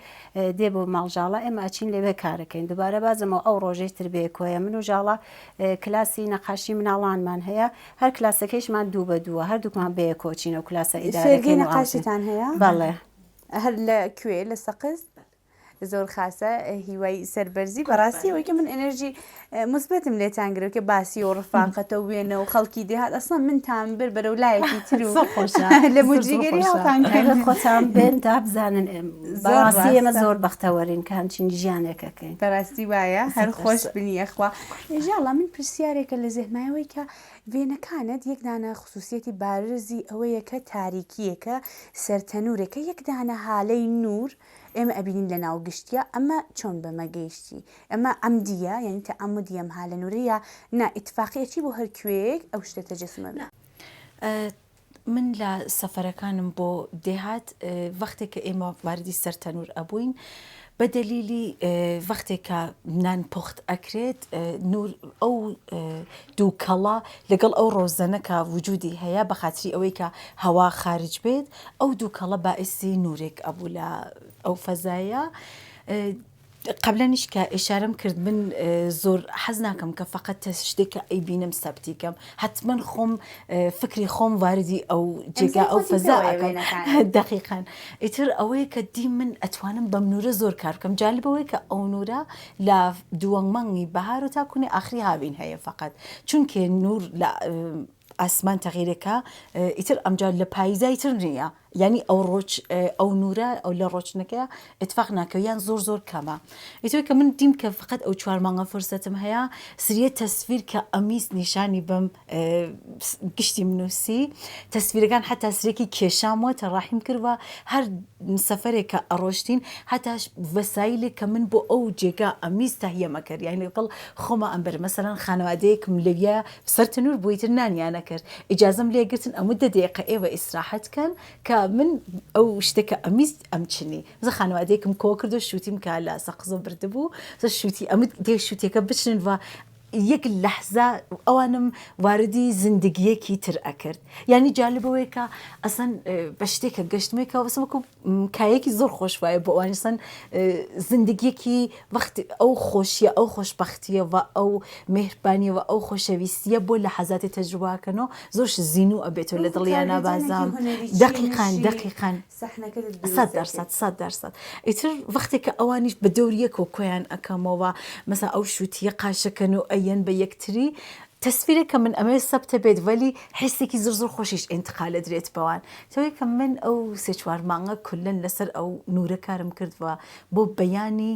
دێ بۆ ماڵژاڵە ئێمە ئەچین لەوێ کارەکەین دوبارە بازمەوە ئەو ڕۆژەی تر بەیەکۆیە من و ژاڵە کلاسی نەقاشی مناڵانمان هەیە هەر کلاسەکەیشمان دوو بە دووە هەردووکمان بەیەکۆچینەوە کلاسە فێرگەی ئیدارەکەین نەقاشیتان هەیە؟ بەڵێ هەر لە کوێ لە سەقز؟ زۆر خاسە هیوای سەربەرزی بەڕاستی ئەوەی کە من ئەنەرژی موسبەتم لێتان گرەوە کە باسی و ڕفاقەتە و وێنە و خەڵکی دێهات ئەسڵەن منتان بر بەرەو لایەکی تر و زۆر خۆشە لە زۆر زۆر موجریگەری خۆشە هەڵتان ئەگەر کرد خۆتان بێن تا بزانن ئێم زۆر بەڕاستی ئێمە ڕاستە زۆر بەختەوەرین کە هەمچین ژیانێک ئەکەین. بەڕاستی وایە هەر خۆش زۆر بنی یەخوا ژاڵە من پرسیارێکە لە زێهنمایەوەی کە وێنەکانت یەک دانە خسوسیەتی بارزی ئەوەیە کە تاریکیەکە سەر تەنورێکە یەک دانە هالەی نور ئێمە ئەبینین لە ناو گشتیا ئەمە چۆن بەمە گەیشتی ئەمە عەمدیە یانی تەعەمودی ئەم هالە نورە یا نا ئیتفاقی ئەچی بۆ هەر کوێیەک ئەو شتە تەجەسوم ئەبێ؟ من لە سەفەرەکانم بۆ دێهات وەختێک کە ئێمە واردی سەر تەنور ئەبووین بە دەلیلی وەختێک کە نان پوخت ئەکرێت نور ئەو دووکەڵە لەگەڵ ئەو ڕۆزەنە کە وجودی هەیە بە خاتری ئەوەی کە هەوا خارج بێت ئەو دووکەڵە باعیسی نورێک ئەبوو لە ئەو فەزایە. قەبلەنیش کە ئیشارەم کرد من زۆر حەز ناکەم کە فەقەت شتێک کە ئەیبینم سەبتی کەم حەتمەن خۆم فکری خۆم واردی ئەو جێگا ئەو فەزا ئەکەم دەقیقەن ئیتر ئەوەیە کە دی من ئەتوانم بەم نورە زۆر کار بکەم جالب ئەوەیە کە ئەو نورە لە دووەم مانگی بەهار و تا کونی ئاخری هاوین هەیە فەقەت چونکێ نور لە ئاسمان تەغیرەکە ئیتر ئەمجار لە پاییزا ئیتر نییە یانی ئەو ڕۆچ ئەو نورە ئەو لە ڕۆچنەکە اتفاق ناکەوێ یان زۆر زۆر کەمە ئیتر کە من دیم کە فقط ئەو چوار مانگە فرسەتم هەیە سریە تەسفیر کە ئەمیست نیشانی بەم گشتی منوسی تەسفیرەکان حتا سرێکی کێشاموە تەڕاحیم کرد و هەر سەفەرێک کە ئەڕۆشتین هەتا وەسایلێک کە من بۆ ئەو جێگا ئەمیست تەهیەمە کرد یانی لەگەڵ خۆما ئەمبەر مەسەلەن خانەوادەیەکم لەویا سەر تەنور بوو ئیتر نانیان ئەکرد ئیجازەم لێ گرتن ئەموت دە دەیقە ئێوە ئیسراحەت کەن کە من ئەو شتە کە ئەمیست ئەمچنی زە خانەوادەیەکم کۆ کردو شووتیم کە لە سەقزۆ بردبوو زە شووتی ئەمت دێ شووتیەکە بچنن و یەک لەحزە ئەوانم واردی زندگیەکی تر ئەکرد یانی جالب ئەوەیە کە ئەسەن بە شتێکە گەشتمێکەوە بەسم وەکو کایەکی زۆر خۆش وایە بۆ ئەوانیسەن زندگیەکی وەخت ئەو خۆشیە ئەو خۆشببختیە و ئەو مهربانیە و ئەو خۆشەویستیە بۆ لە حەزاتی تەجروباکەنەوە زۆر زیینو ئەبێتەوە لە دڵیانە بازام دەقیقان دەقیقان 100% 100% ئیتر وەختێک کە ئەوانیش بە دەوری یەکەوە کۆیان ئەکەمەوە مەسا ئەو شووتیە قاشەکەن و ئەیەن بە یەکتری تەسفیرێک کە من ئەمەوێت سەبتە بێت وەلی حیسێکی زۆر زۆر خۆشیش ئینتقال ئەدرێت بەوان تەوەی کە من ئەو سێ چوار مانگە کولەن لەسەر ئەو نورە کارم کرد و بۆ بەیانی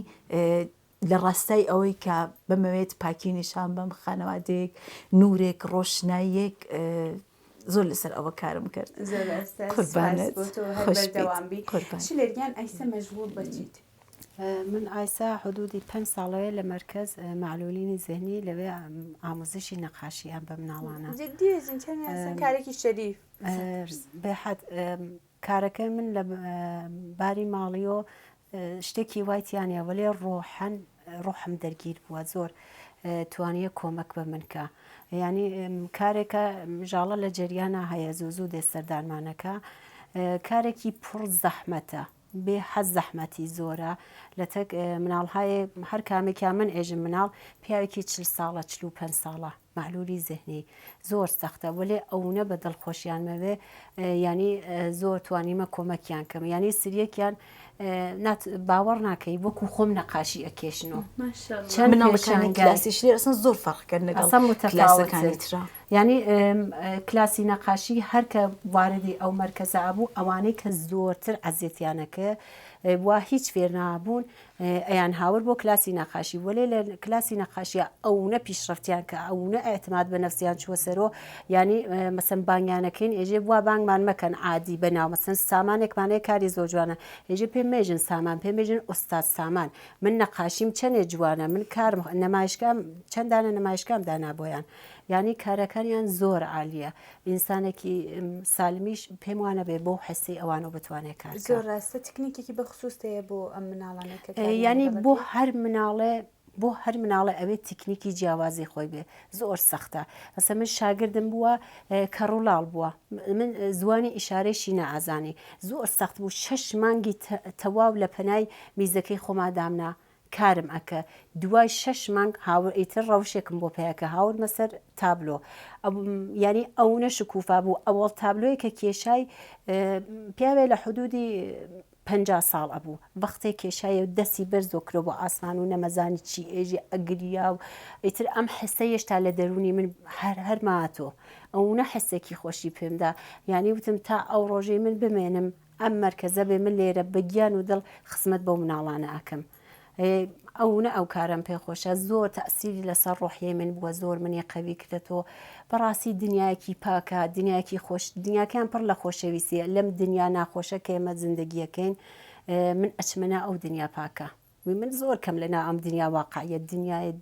لە ڕاستای ئەوەی کە بمەوێت پاکی نیشان بەم خانەوادەیەک نورێک ڕۆشناییەک زۆر لەسەر ئەوە کارم کرد زۆر ئێستا قوربانت سپاس بۆ تۆ هەر خۆش بیت بەردەوام بی قوربان شلێر گیان ئایسە مەشغوڵ بە چیت؟ من ئایسا حدودی پەنج ساڵەوێ لە مەرکەز مەعلولینی زهنی لەوێ ئاموزشی نەقاشی ئەم بە مناڵانە. جدی ئێژن چەنێ ئەسەن کارێکی شەریف. بێحەد کارەکەی من لە باری ماڵیۆ شتێکی وای تیا نیە وەلێ ڕۆحەن ڕۆحم دەرگیر بووە زۆر توانیە کۆمەک بە من کە یعنی کارێکە ژاڵە لە جەریانە هەیە زوو زوو دێ سەردانمانەکە کارێکی پڕ زەحمەتە بێ حەز زەحمەتی زۆرە لەتەک مناڵهای هەر کامێکیان من ئێژم مناڵ پیاوێکی چل ساڵە 45 ساڵە مەعلولی زهنی زۆر سەختە وەلێ ئەونە بە دڵ خۆشیان مەوێ یانی زۆر توانیمە کۆمەکیان کەم یانی سریەکیان نات باوەڕ ناکەی وەکو خۆم نەقاشی ئەکێشنەوە چەند مناڵەکانی کلاسی شلێر ئەسڵەن زۆر فەرق کەن لەگەڵ کلاسەکانی ترا یانی کلاسی نەقاشی هەر کە واردی ئەو مەرکەزە ئەبوو ئەوانەی کە زۆرتر عەزێتیانەکە وا هیچ فێر نابوون ئەیان هاورد بۆ کلاسی نەقاشی وەلێ لە کلاسی نەقاشیا ئەونە پیشڕەفتیان کە ئەونە ئیعتماد بە نەفسیان چووە سەرۆ یانی مەسەن بانگیانەکەین ئێژێ بوا بانگمان مەکەن عادی بە ناو مەسەن سامانێکمان هەیە کاری زۆر جوانە ئێژێ پێم مێژن سامان پێم بێژن ئوستاد سامان من نەقاشیم چەنێ جوانە من کارم نەمایشگام چەند دانە نمایشگام دانا بۆیان یانی کارەکانیان زۆر عالیە ئینسانێکی سالمیش پێم وانەبێ بەو حسەی ئەوانەوە بتوانێ کار بکا. زۆر ڕاستە تکنیکێکی بەخسوست هەیە بۆ ئەم مناڵانە کە کاریان یانی لەگەڵ بۆ ئەکەی؟ هەر مناڵێ بۆ هەر مناڵێ ئەوێ تکنیکی جیاوازی خۆی بێ زۆر سەختە مەسەن من شاگردم بووە کەڕ و لاڵ بووە من زوانی ئیشارەیشی نائەزانی زۆر سەخت بوو شەش مانگی تەواو لە پەنای میزەکەی خۆما دامنا کارم ئەکە دوای شەش مانگ هاور ئیتر ڕەوشێکم بۆ پەیا کە هاوردمە سەر تابلۆ یانی ئەونە شکوفا بوو ئەوەڵ تابلۆی کە کێشای پیاوێ لە حدودی 50 ساڵ ئەبوو وەختێ کێشایە و دەستی بەرزۆ کرۆ بۆ ئاسمان و نەمەزانی چی ئێژێ ئەگریا و ئیتر ئەم حسە یەشتا لە دەرونی من هەر هەر ماتۆ ئەونە حسێکی خۆشی پێمدا یانی وتم تا ئەو ڕۆژەی من بمێنم ئەم مەرکەزە بێ من لێرە بە گیان و دڵ خزمەت بەو مناڵانە ئەکەم ئەونە ئەو کارەم پێ خۆشە زۆر تەئسیری لەسەر ڕۆحیەی من بووە زۆر منی قەوی کردەتەوە بەڕاستی دنیایەکی پاکە دنیایەکی خۆش دنیاکەیان پڕ لە خۆشەویستیە لەم دنیا ناخۆشە کە ئێمە زندگیەکەین من ئەچمە ناو ئەو دنیا پاکە من زۆر کەم لە ناو ئەم دنیا واقعیە دنیای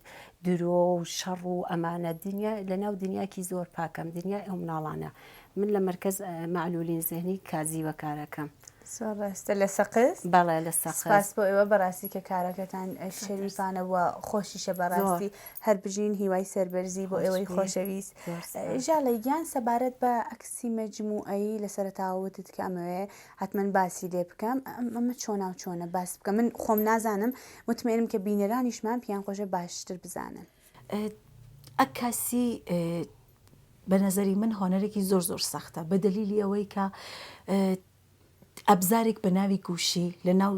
درۆ و شەڕ و ئەمانە دنیا لە ناو دنیاکی زۆر پاکەم دنیای ئەو مناڵانە من لە مەرکەز مەعلولین زهنی کازیوە کارەکەم. زۆر ڕاستە لە سەقز؟ بەڵێ لە سەقز. سپاس بۆ ئێوە بەڕاستی کە کارەکەتان شەریفانە و خۆشیشە بەڕاستی هەر بژین هیوای سەربەرزی بۆ ئێوەی خۆشەویست. ژاڵە گیان سەبارەت بە عەکسی مەجموعەیی لە سەرەتاوە وتت کە ئەمەوێ حەتمەن باسی لێ بکەم ئەمە چۆنا و چۆنە باس بکە من خۆم نازانم متمئنم کە بینەرانیشمان پیان خۆشە باشتر بزانن. عەکاسی بە نەزەری من هۆنەرێکی زۆر زۆر سەختە بە دەلیلی ئەوەی کە ئەبزارێک بە ناوی گوشی لە ناو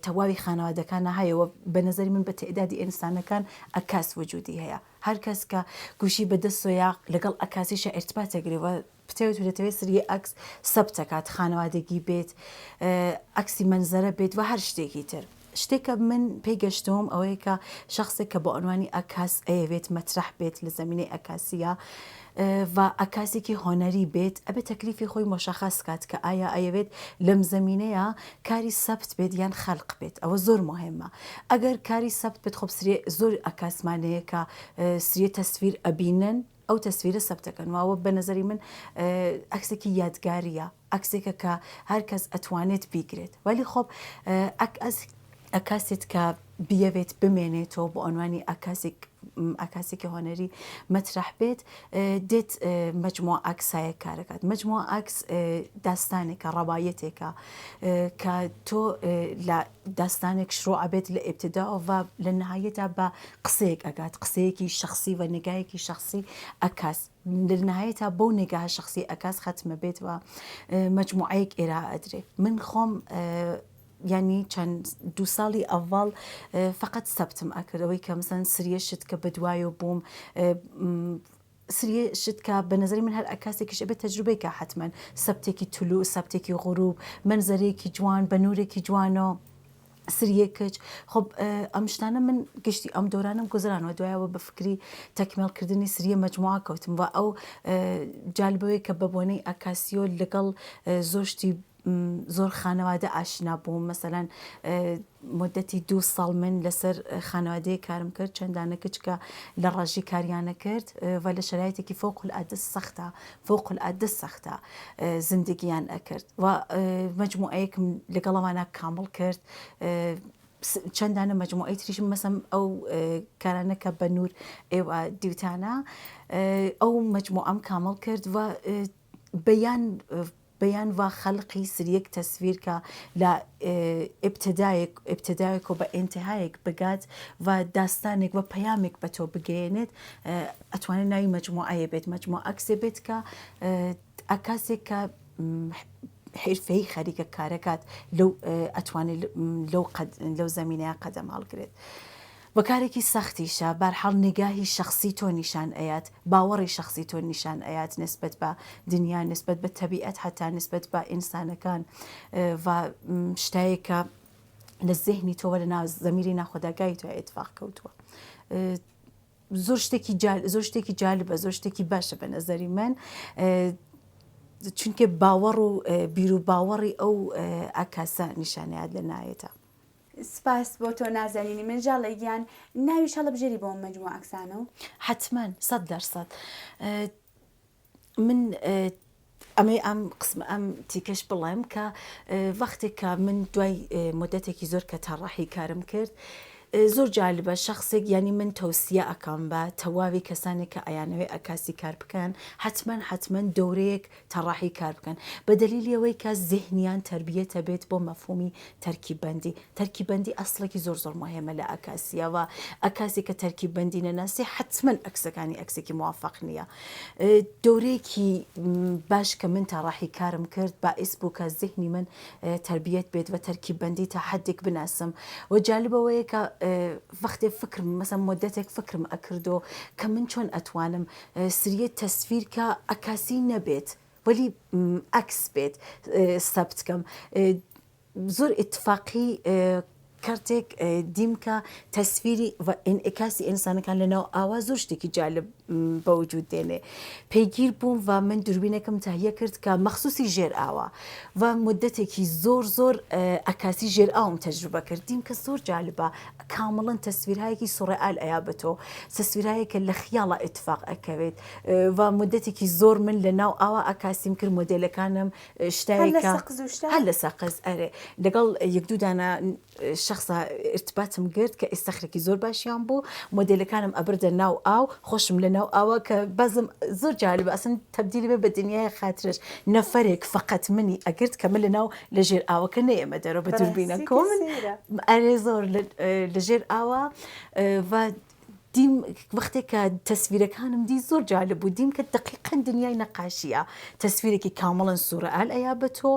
تەواوی خانەوادەکانە هەیە و بە نەزەری من بە تەعدادی ئینسانەکان عەکاس وجودی هەیە هەر کەس کە گوشی بە دەستۆیە لەگەڵ عەکاسیشە ئیرتبات ئەگرێ و بتەوێت و دەتەوێت سریە عەکس سەبت ئەکات خانەوادەگی بێت عەکسی مەنزەرە بێت و هەر شتێکی تر. شتێک کە من پێی گەشتووم ئەوەیە کە شەخسێک کە بە عنوانی عەکاس ئەیەوێت مەترەح بێت لە زەمینەی عەکاسیە و عەکاسێکی هۆنەری بێت ئەبێت تەکلیفی خۆی مۆشەخەس کات کە ئایا ئەیەوێت لەم زەمینەیە کاری سەبت بێت یان خەلق بێت ئەوە زۆر مهمە ئەگەر کاری سەبت بێت خۆ سریە زۆر عەکاسمان هەیە کە سریە تەسویر ئەبینن ئەو تەسویرە سەبتەکەن و ئەوە بە نەزەری من عەکسێکی یادگاریە عەکسێکە کە هەر کەس ئەتوانێت بیگرێت وەلی خۆب عەکاسێت کە بیەوێت بمێنێتەوە بۆ ئەنوانی عەکاسێک عەکاسێکی هۆنەری مەترەح بێت دێت مەجموعە عەکسایەک کارەکات مەجموعە عەکس داستانێکە ڕەوایەتێکە کە تۆ لە داستانێک شروع ئەبێت لە ئیبتیداوە و لە نهایەتا بە قسەیەک ئەگات قسەیەکی شەخسی و نگایەکی شەخسی ئەکاس لە نهایەتا بەو نگاهە شەخسی ئەکاس خەتمە بێت و مەجموعەیەک ئێرا ئەدرێ من خۆم یانی چەند دوو ساڵی ئەڤاڵ فقط سەبتم ئەکرد ئەوەی کە مەسەن سریە شت کە بەدوایەوە بووم سریە شت کە بە نەزەری من هەر عەکاسێکیش ئەبێت تەجروبەی کا حەتمەن سەبتێکی تولوع سەبتێکی غروب مەنزەرەیەکی جوان بە نورێکی جوانۆ سریە کچ خۆب ئەم شتانە من گشتی ئەم دۆرانم گوزرانەوە دوایەوە بە فکری تەکمێڵ کردنی سریە مەجموعە کەوتم و ئەو جالبەوەی کە بە بۆنەی ئەکاسیۆ لەگەڵ زۆر شتی زۆر خانەوادە ئاشنا بووم مەسەلەن مدەتی دوو ساڵ من لەسەر خانەوادەیە کارم کرد چەندانە کچ کە لە ڕەژی کاریانە کرد و لە شەرایتێکی فوق العادە سەختە فوق العادە سەختە زندگیان ئەکرد و مجموعەیەکم لەگەڵەوانە کامڵ کرد چەندانە مجموعەی تریشم مەسەم ئەو کارانە کە بە نور ئێوە دیوتانە ئەو مجموعەم کامڵ کرد و بەیان بەیان ڤا خەلقی سریەک تەسویر کە لە ئیبتدایەک ئیبتدایەک و بە ئینتهایەک بگات و داستانێک و پەیامێک بە تۆ بگەیەنێت ئەتوانێت ناوی مەجموعەیە بێت مەجموعە عەکسێ بێت کە عەکاسێک کە حیرفەیی خەریکە کارەکات لەو ئەتوانێت لەو لەو زەمینەیە قەدەم هەڵگرێت. وە کارێکی سەختیشە بارحاڵ نیگاهی شەخسی تۆ نیشان ئەیات باوەڕی شەخسی تۆ نیشان ئەیات نسبەت بە دنیا نسبەت بە تەبیئەت حەتا نسبەت بە ئینسانەکان و شتایەک کە لە زێهنی تۆوە لە ناو زەمیری ناخۆداگای تۆ ئیتفاق کەوتووە زۆر شتێکی زۆر شتێکی جالبە زۆر شتێکی باشە بە نەزەری من چونکە باوەڕ و بیر و باوەڕی ئەو ئاکاسە نیشانەیات لە نایەتە. سپاس بۆ تۆ نازەنینی من ژاڵە گیان ناویش هەڵەبژێری بۆ ئەم مەجموعە عەکسانە و. حەتمەن 100% من ئەمەی ئەم قسمە ئەم تیکەش بڵێم کە وەختێک کە من دوای مدەتێکی زۆر کە تەڕاحی کارم کرد زۆر جالبە شخصێک ینی من تەوسیە ئەکەم بە تەواوی کەسانێک کە ئەیانەوێ ئەکاسی کار بکەن حتمما حتمما دەورەیەک تەڕاحی کار بکەن بە دەلیلی ئەوەی کە زیهنیان تەربیەتە بێت بۆ مەفهومی تەرکیب بەندی تەرکیب بەندی ئەسڵێکی زۆر زۆر مهمە لە عەکاسیە و عەکاسی کە تەرکیب بەندی نەناسی حەتمەن عەکسەکانی عەکسێکی موافق نییە دەورەیەکی باش کە من تەڕاحی کارم کرد باعیس بوو کە زیهنی من تەربیەت بێت و تەرکیب بەندی تا حدێک بناسم و جالبەوەیە کە وەختێ فکرم مەسەن مدەتێک فکرم ئەکردۆ کە من چۆن ئەتوانم سریە تەسفیر کە عەکاسی نەبێت وەلی عەکس بێت سەبت کەم زۆر ئیتفاقی. کەرتێک دیم کە تەسفیری و ئینعکاسی ئینسانەکان لە ناو ئاوا زۆر شتێکی جالب بە وجود دێنێ. پەیگیر بووم و من دوربینێکم تەهیە کرد کە مەخسوسی ژێر ئاوە و مودەتێکی زۆر زۆر عەکاسی ژێر ئاوم تەجروبە کرد دیم کە زۆر جالبە کامڵەن تەسویرهایەکی سوڕێئال ئەیا بە تۆ تەسویرهایەک کە لە خیاڵا ئیتفاق ئەکەوێت و مودەتێکی زۆر من لە ناو ئاوا عەکاسیم کرد مۆدێلەکانم هەر لە شتایەکە سەقز و شتە؟ هەر لە سەقز ئەرێ لەگەڵ یەک دوو دانە شەخسا ئیرتباتم گرت کە ئیستەخرێکی زۆر باشیان بوو مۆدێلەکانم ئەبردە ناو ئاو خۆشم لە ناو ئاوە کە بەزم زۆر جالبە ئەسن تەبدیلی بێ بە دنیای خاترش نەفەرێک فقط منی ئەگرت کە من لە ناو لە ژێر ئاوەکە نەیەمە دەرەوە بە بەڕاستی دووربینەکە کە من سەیرە. ئەرێ زۆر لە ژێر ئاوە و دیم وەختێک کە تەسویرەکانم دی زۆر جالب بوو دیم کە دەقیقەن دنیای نەقاشیە تەسویرێکی کامڵەن سورئال ئەیا بە تۆ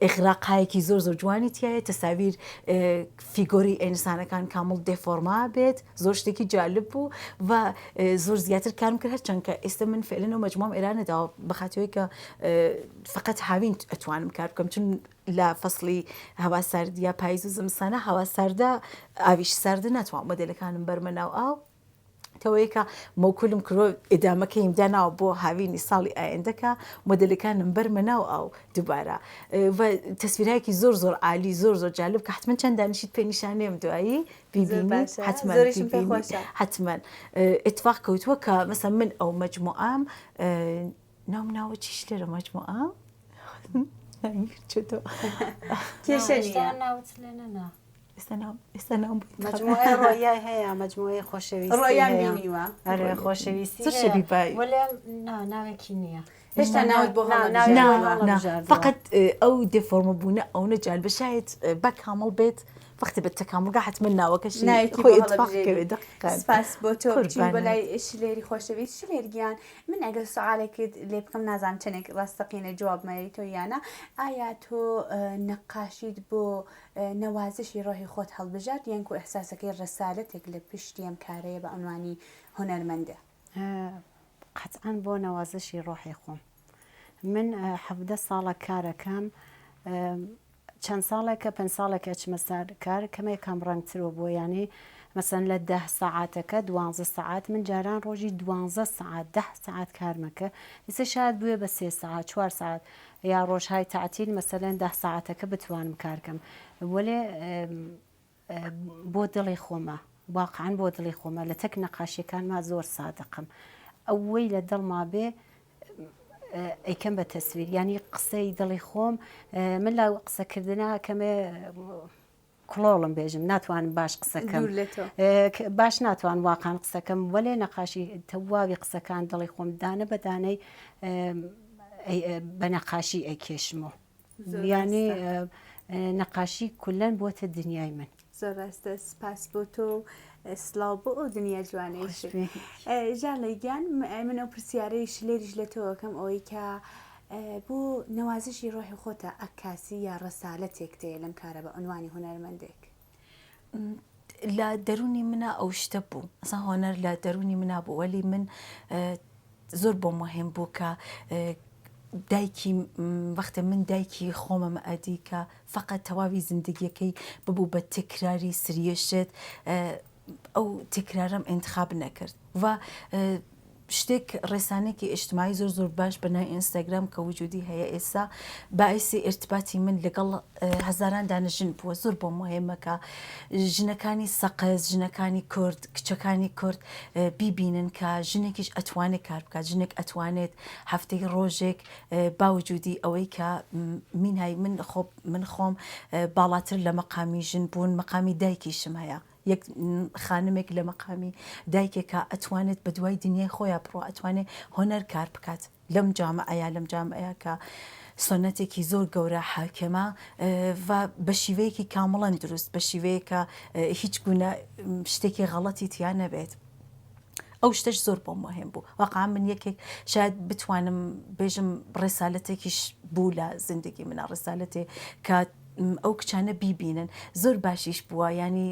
ئیغراقایەکی زۆر زۆر جوانی تایە تەساویر فیگۆری ئینسانەکان کامڵ دێفۆرما بێت زۆر شتێکی جالب بوو و زۆر زیاتر کارم کرد هەرچەند کە ئێستا من فعلەن و مەجموعەم ئێرا نەداوە بەخاتەوەی کە فقط هاوین ئەتوانم کار بکەم چون لە فەسڵی هەوا ساردیا پایز و زمسانە هەوا ساردە ئاویش ساردە ناتوانم مۆدێلەکانم بەرمە ناو ئاو تەوەیەکە مۆکولم کرۆ ئیدامەکەیم داناوە بۆ هاوینی ساڵی ئایندەکە مۆدێلەکانم بەرمە ناو ئاو دووبارە و تەسویرایەکی زۆر زۆر عالی زۆر زۆر جالب کە حتمما چەند دانیشیت پێ نیشانێم دوایی زۆر بیبینی باشە حتمما زۆریشم پێ بیبینی خۆشە. حتمما اتفاق کەوتووە کە مەسەن من ئەو مەجموعەم ناوم ناوە چیش لێرە مەجموعە کێشە نییە. ناوت لێ نەنا. ئێستا ناوم ئێستا ناوم بۆ مەجموعەی ڕۆیای هەیە مەجموعەی خۆشەویستی ڕۆیان هەیە. بینیوە. ئەرێ خۆشەویستی زۆر هەیە. شەبی بای. وەلێ نا ناوێکی نییە. هێشتا ناوت بۆ نا، هەڵنەبژاردووە. ناوێک نا بۆ نا هەڵنەبژاردووە. فقط ئەو دێفۆرمە بوونە ئەونە جالبە شاید با کامڵ بێت وەختی بە تەکامڵگا حتمما ناوەکەشی ناوێکی خۆی بۆ اتفاق هەڵەبژێری. کەوێ دقیقاً. سپاس بۆ تۆ بچین بۆ قوربانت. لای شلێری خۆشەویست شلێر گیان من ئەگەر سوالێکت لێ بکەم نازانم چەندێک ڕاستەقینە جواب مەیەی تۆ یانە ئایا تۆ نەقاشیت بۆ نەوازشی ڕۆحی خۆت هەڵبژارد یان کو ئیحساسەکەی ڕەسالەتێک لە پشتی ئەم کارەیە بە عنوانی هونەرمەندە؟ قەتعەن بۆ نەوازشی ڕۆحی خۆم. من 17 ساڵە کارەکەم چەند ساڵێکە پێنج ساڵێکە ئەچمە سەر کار کەمێک کەم ڕەنگترەوە بووە یانی مەسەن لە دە سەعاتەکە دوانزە سەعات من جاران ڕۆژی دوانزە سەعات دە سەعات کارمە کرد ئیستا شاید بووێ بە سێ سەعات چوار سەعات یا ڕۆژهای تەعتیل مەسەلەن دە سەعاتەکە بتوانم کار کەم وەلێ بۆ دڵی خۆمە واقعا بۆ دڵی خۆمە لە تەک نەقاشیەکانما زۆر سادقم ئەوەی لە دڵما بێ ئەیکەم بە تەسویر یانی قسەی دڵی خۆم من لە قسەکردنا کەمێ کڵۆڵم بێژم ناتوانم باش قسەکەم باش ناتوان واقعا قسەکەم وەلێ نەقاشی تەواوی قسەکان دڵی خۆم دانە بە دانەی بە نەقاشی ئەیکێشمەوە یانی نەقاشی کولەن بۆتە دنیای من. زۆر ڕاستە سپاس بۆ تۆ و سڵاو بۆ ئەو دنیا جوانەیش. ژاڵەی گیان من ئەو پرسیارەی شلێریش لە تۆ ئەکەم ئەوەی کە بۆ نەوازشی ڕۆحی خۆتە عەکاسی یا ڕەسالەتێک تێیە لەم کارە بە عنوانی هونەرمەندێک؟ لە دەروونی منا ئەو شتە بوو ئەسا هۆنەر لە دەروونی منا بوو وەلی من زۆر بۆم مهم بوو کە دایکی وەختێ من دایکی خۆمم ئەدی کە فەقەت تەواوی زندگیەکەی ببوو بە تکراری سریە شت ئەو تکرارەم ئینتخاب نەکرد و شتێک ڕێسانێکی ئیجتماعی زۆر زۆر باش بە ناوی ئینستاگرام کە وجودی هەیە ئێستا باعیسی ئیرتباتی من لەگەڵ هەزاران دانە ژن بووە زۆر بۆم مهمە کە ژنەکانی سەقز ژنەکانی کورد کچەکانی کورد بیبینن کە ژنێکیش ئەتوانێت کار بکات ژنێک ئەتوانێت هەفتەی ڕۆژێک باوجودی ئەوەی کە مینای من خۆ من خۆم باڵاتر لە مەقامی ژن بوون مەقامی دایکیشم هەیە یەک خانمێک لە مەقامی دایکێکا ئەتوانێت بە دوای دنیای خۆیا بڕوا ئەتوانێ هۆنەر کار بکات لەم جامعەیا لەم جامعەیا کە سۆنەتێکی زۆر گەورە حاکمە و بە شیوەیەکی کامڵەن دروست بە شیوەیەک کە هیچ گونە شتێکی غەڵەتی تیا نەبێت. ئەو شتەش زۆر بۆم مهم بوو واقعا من یەکێک شاید بتوانم بێژم ڕسالەتێکیش بوو لە زندگی منە ڕسالەتێ کە ئەو کچانە بیبینن زۆر باشیش بووە ینی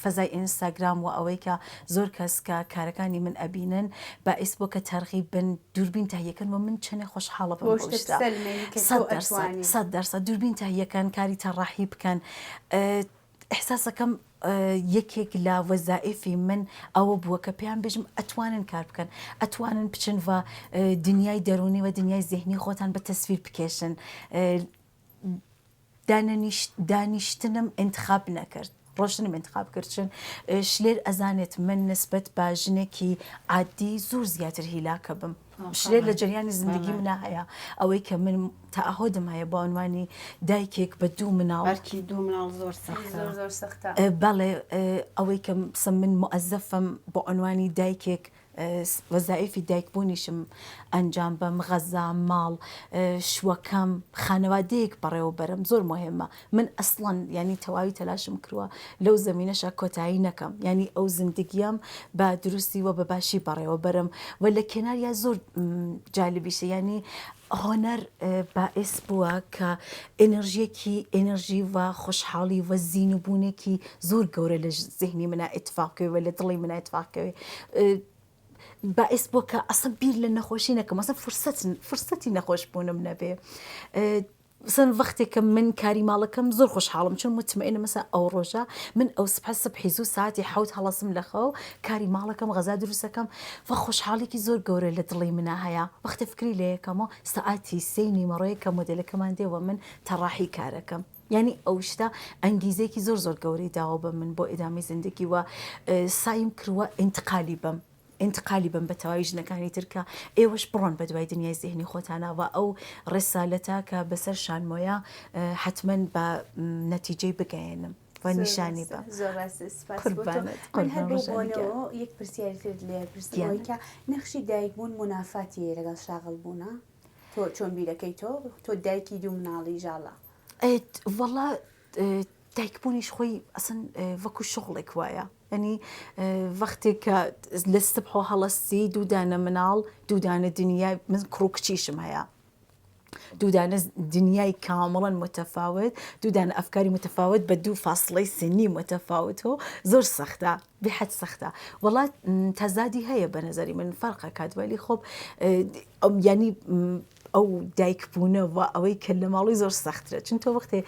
فەزای ئینستاگرام و ئەوەی کە زۆر کەس کە کارەکانی من ئەبینن باعیس بۆ کە تەرغیب بن دووربین تەهیەکەن و من چەنێ خۆشحاڵە بم بۆ بەو شتە شتە بسەلمێنی کە تۆ 100 دەرسەد ئەتوانی. 100 دەرسەد دووربین تەهیەکەن کاری تەڕاحی بکەن. ئیحساسەکەم یەکێک لە وەزائیفی من ئەوە بووە کە پێیان بێژم ئەتوانن کار بکەن، ئەتوانن بچن و دنیای دەروونی و دنیای زێهنی خۆتان بە تەسویر بکێشن. دانیشتنم ئینتخاب نەکرد، ڕۆشتنم ئینتخاب کرد، چون شلێر ئەزانێت من نسبەت بە ژنێکی عادی زۆر زیاتر هیلاکە بم. شلێر لە جەریانی زندگی منا هەیە ئەوەی کە من تەعەهودم هەیە بە عنوانی دایکێک بە دوو مناڵ. ئەرکی دوو مناڵ زۆر سەختە. زۆر زۆر سەختە. بەڵێ ئەوەی کە من موئەزەفم بە عنوانی دایکێک وەزائیفی دایک بوونیشم ئەنجام بەم، غەزا، ماڵ، شوەکەم، خانەوادەیەک بەڕێوە بەرم زۆر موهیمە. من ئەسڵەن یانی تەواوی تەلاشم کروە لەو زەمینەشا کۆتایی نەکەم یانی ئەو زندگیەم بە دروستی وە بە باشی بەڕێوە بەرم وە لە کێناریا زۆر جالبیشە یانی هۆنەر بائیس بووە کە ئێنێڕژیەکی ئێنێڕژی و خۆشحاڵی و زینوو بوونێکی زۆر گەورە لە زهنی منا ئیتفاق کەوێ و لە دڵی منا ئیتفاق کەوێ بائیس بووە کە ئەسڵەن بیر لە نەخۆشی نەکەم ئەسڵەن فرسەت فرسەتی نەخۆش بوونم نەبێ مەسەن وەختێک کە من کاری ماڵەکەم زۆر خۆشحاڵم چون متمئنم مەسەن ئەو ڕۆژە من ئەو سبحە سبحی زوو ساعتی حەوت هەڵەسم لە خەو کاری ماڵەکەم غەزا دروستەکەم و خۆشحاڵیکی زۆر گەورە لە دڵی منا هەیە وەختێ فکری لێ یەکەمەوە سەعاتی سێی نیمەڕۆیە کە مۆدێلەکەمان دێ وە من تەڕاحی کارەکەم یانی ئەو شتە ئەنگیزەیەکی زۆر زۆر گەورەی داوە بە من بۆ ئیدامەی زندگی وە سایم کرووە ئینتقالی بەم ئینتقالی بەم بە تەواوی ژنەکانی تر کە ئێوەش بڕۆن بە دوای دنیای زیهنی خۆتانا و ئەو ڕێسالەتە کە بەسەر شانمۆیە حەتمەن بە نەتیجەی بگەیەنم و نیشانی بەم. زۆر ڕاستە سپاس بۆ تۆ. قوربانت من هەر قوربان بەو ڕۆژانی گیان. بۆنەوە یەک پرسیاری ترت لێ پرسم گیانت. ئەوەی کە نەخشی دایک بوون مونافاتی هەیە لەگەڵ شاغڵ بوونا؟ تۆ چۆن بیرەکەیتەوە؟ تۆ دایکی دوو مناڵی ژاڵە. وەڵا دایک بوونیش خۆی ئەسن وەکو شغڵێک وایە یعنی وەختێک کە لە سبحۆ هەڵەسی دوودانە مناڵ دوودانە دنیای من کوڕ و کچیشم هەیە دوودانە دنیای کامڵەن متەفاوت دوودانە ئەفکاری متەفاوت بە دوو فاصلەی سنی متەفاوت و زۆر سەختە بێحەد سەختە وەڵا تەزادی هەیە بە نەزەری من فەرقە کات وەلی خۆب ینی ئەو دایک بوونە و ئەوەی کە لە ماڵی زۆر سەخترە چون تۆ وەختێ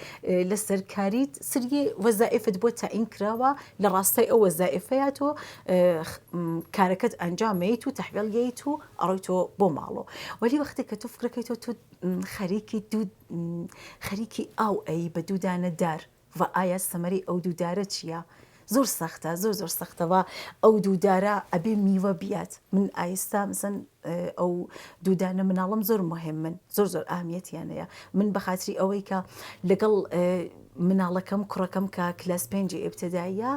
لەسەر کاریت سریێ وەزائفت بۆ تەعین کراوە لە ڕاستای ئەو وەزائفەیە تۆ کارەکەت ئەنجامەیت و تەحویل یەیت و ئەڕۆی تۆ بۆ ماڵۆ وەلی وەختێک کە تۆ فکرەکەی تۆ تۆ خەریکی دوو خەریکی ئاو ئەی بە دوو دانە دار و ئایا سەمەرەی ئەو دوو دارە چیە؟ زۆر سەختە زۆر زۆر سەختە و ئەو دوو دارە ئەبێ میوە بیات من ئایستا مەسەن ئەو دوو دانە مناڵم زۆر مهمن زۆر زۆر ئەهمیەتیان هەیە من بە خاتری ئەوەی کە لەگەڵ مناڵەکەم کوڕەکەم کە کلاس پێنجی ئیبتداییە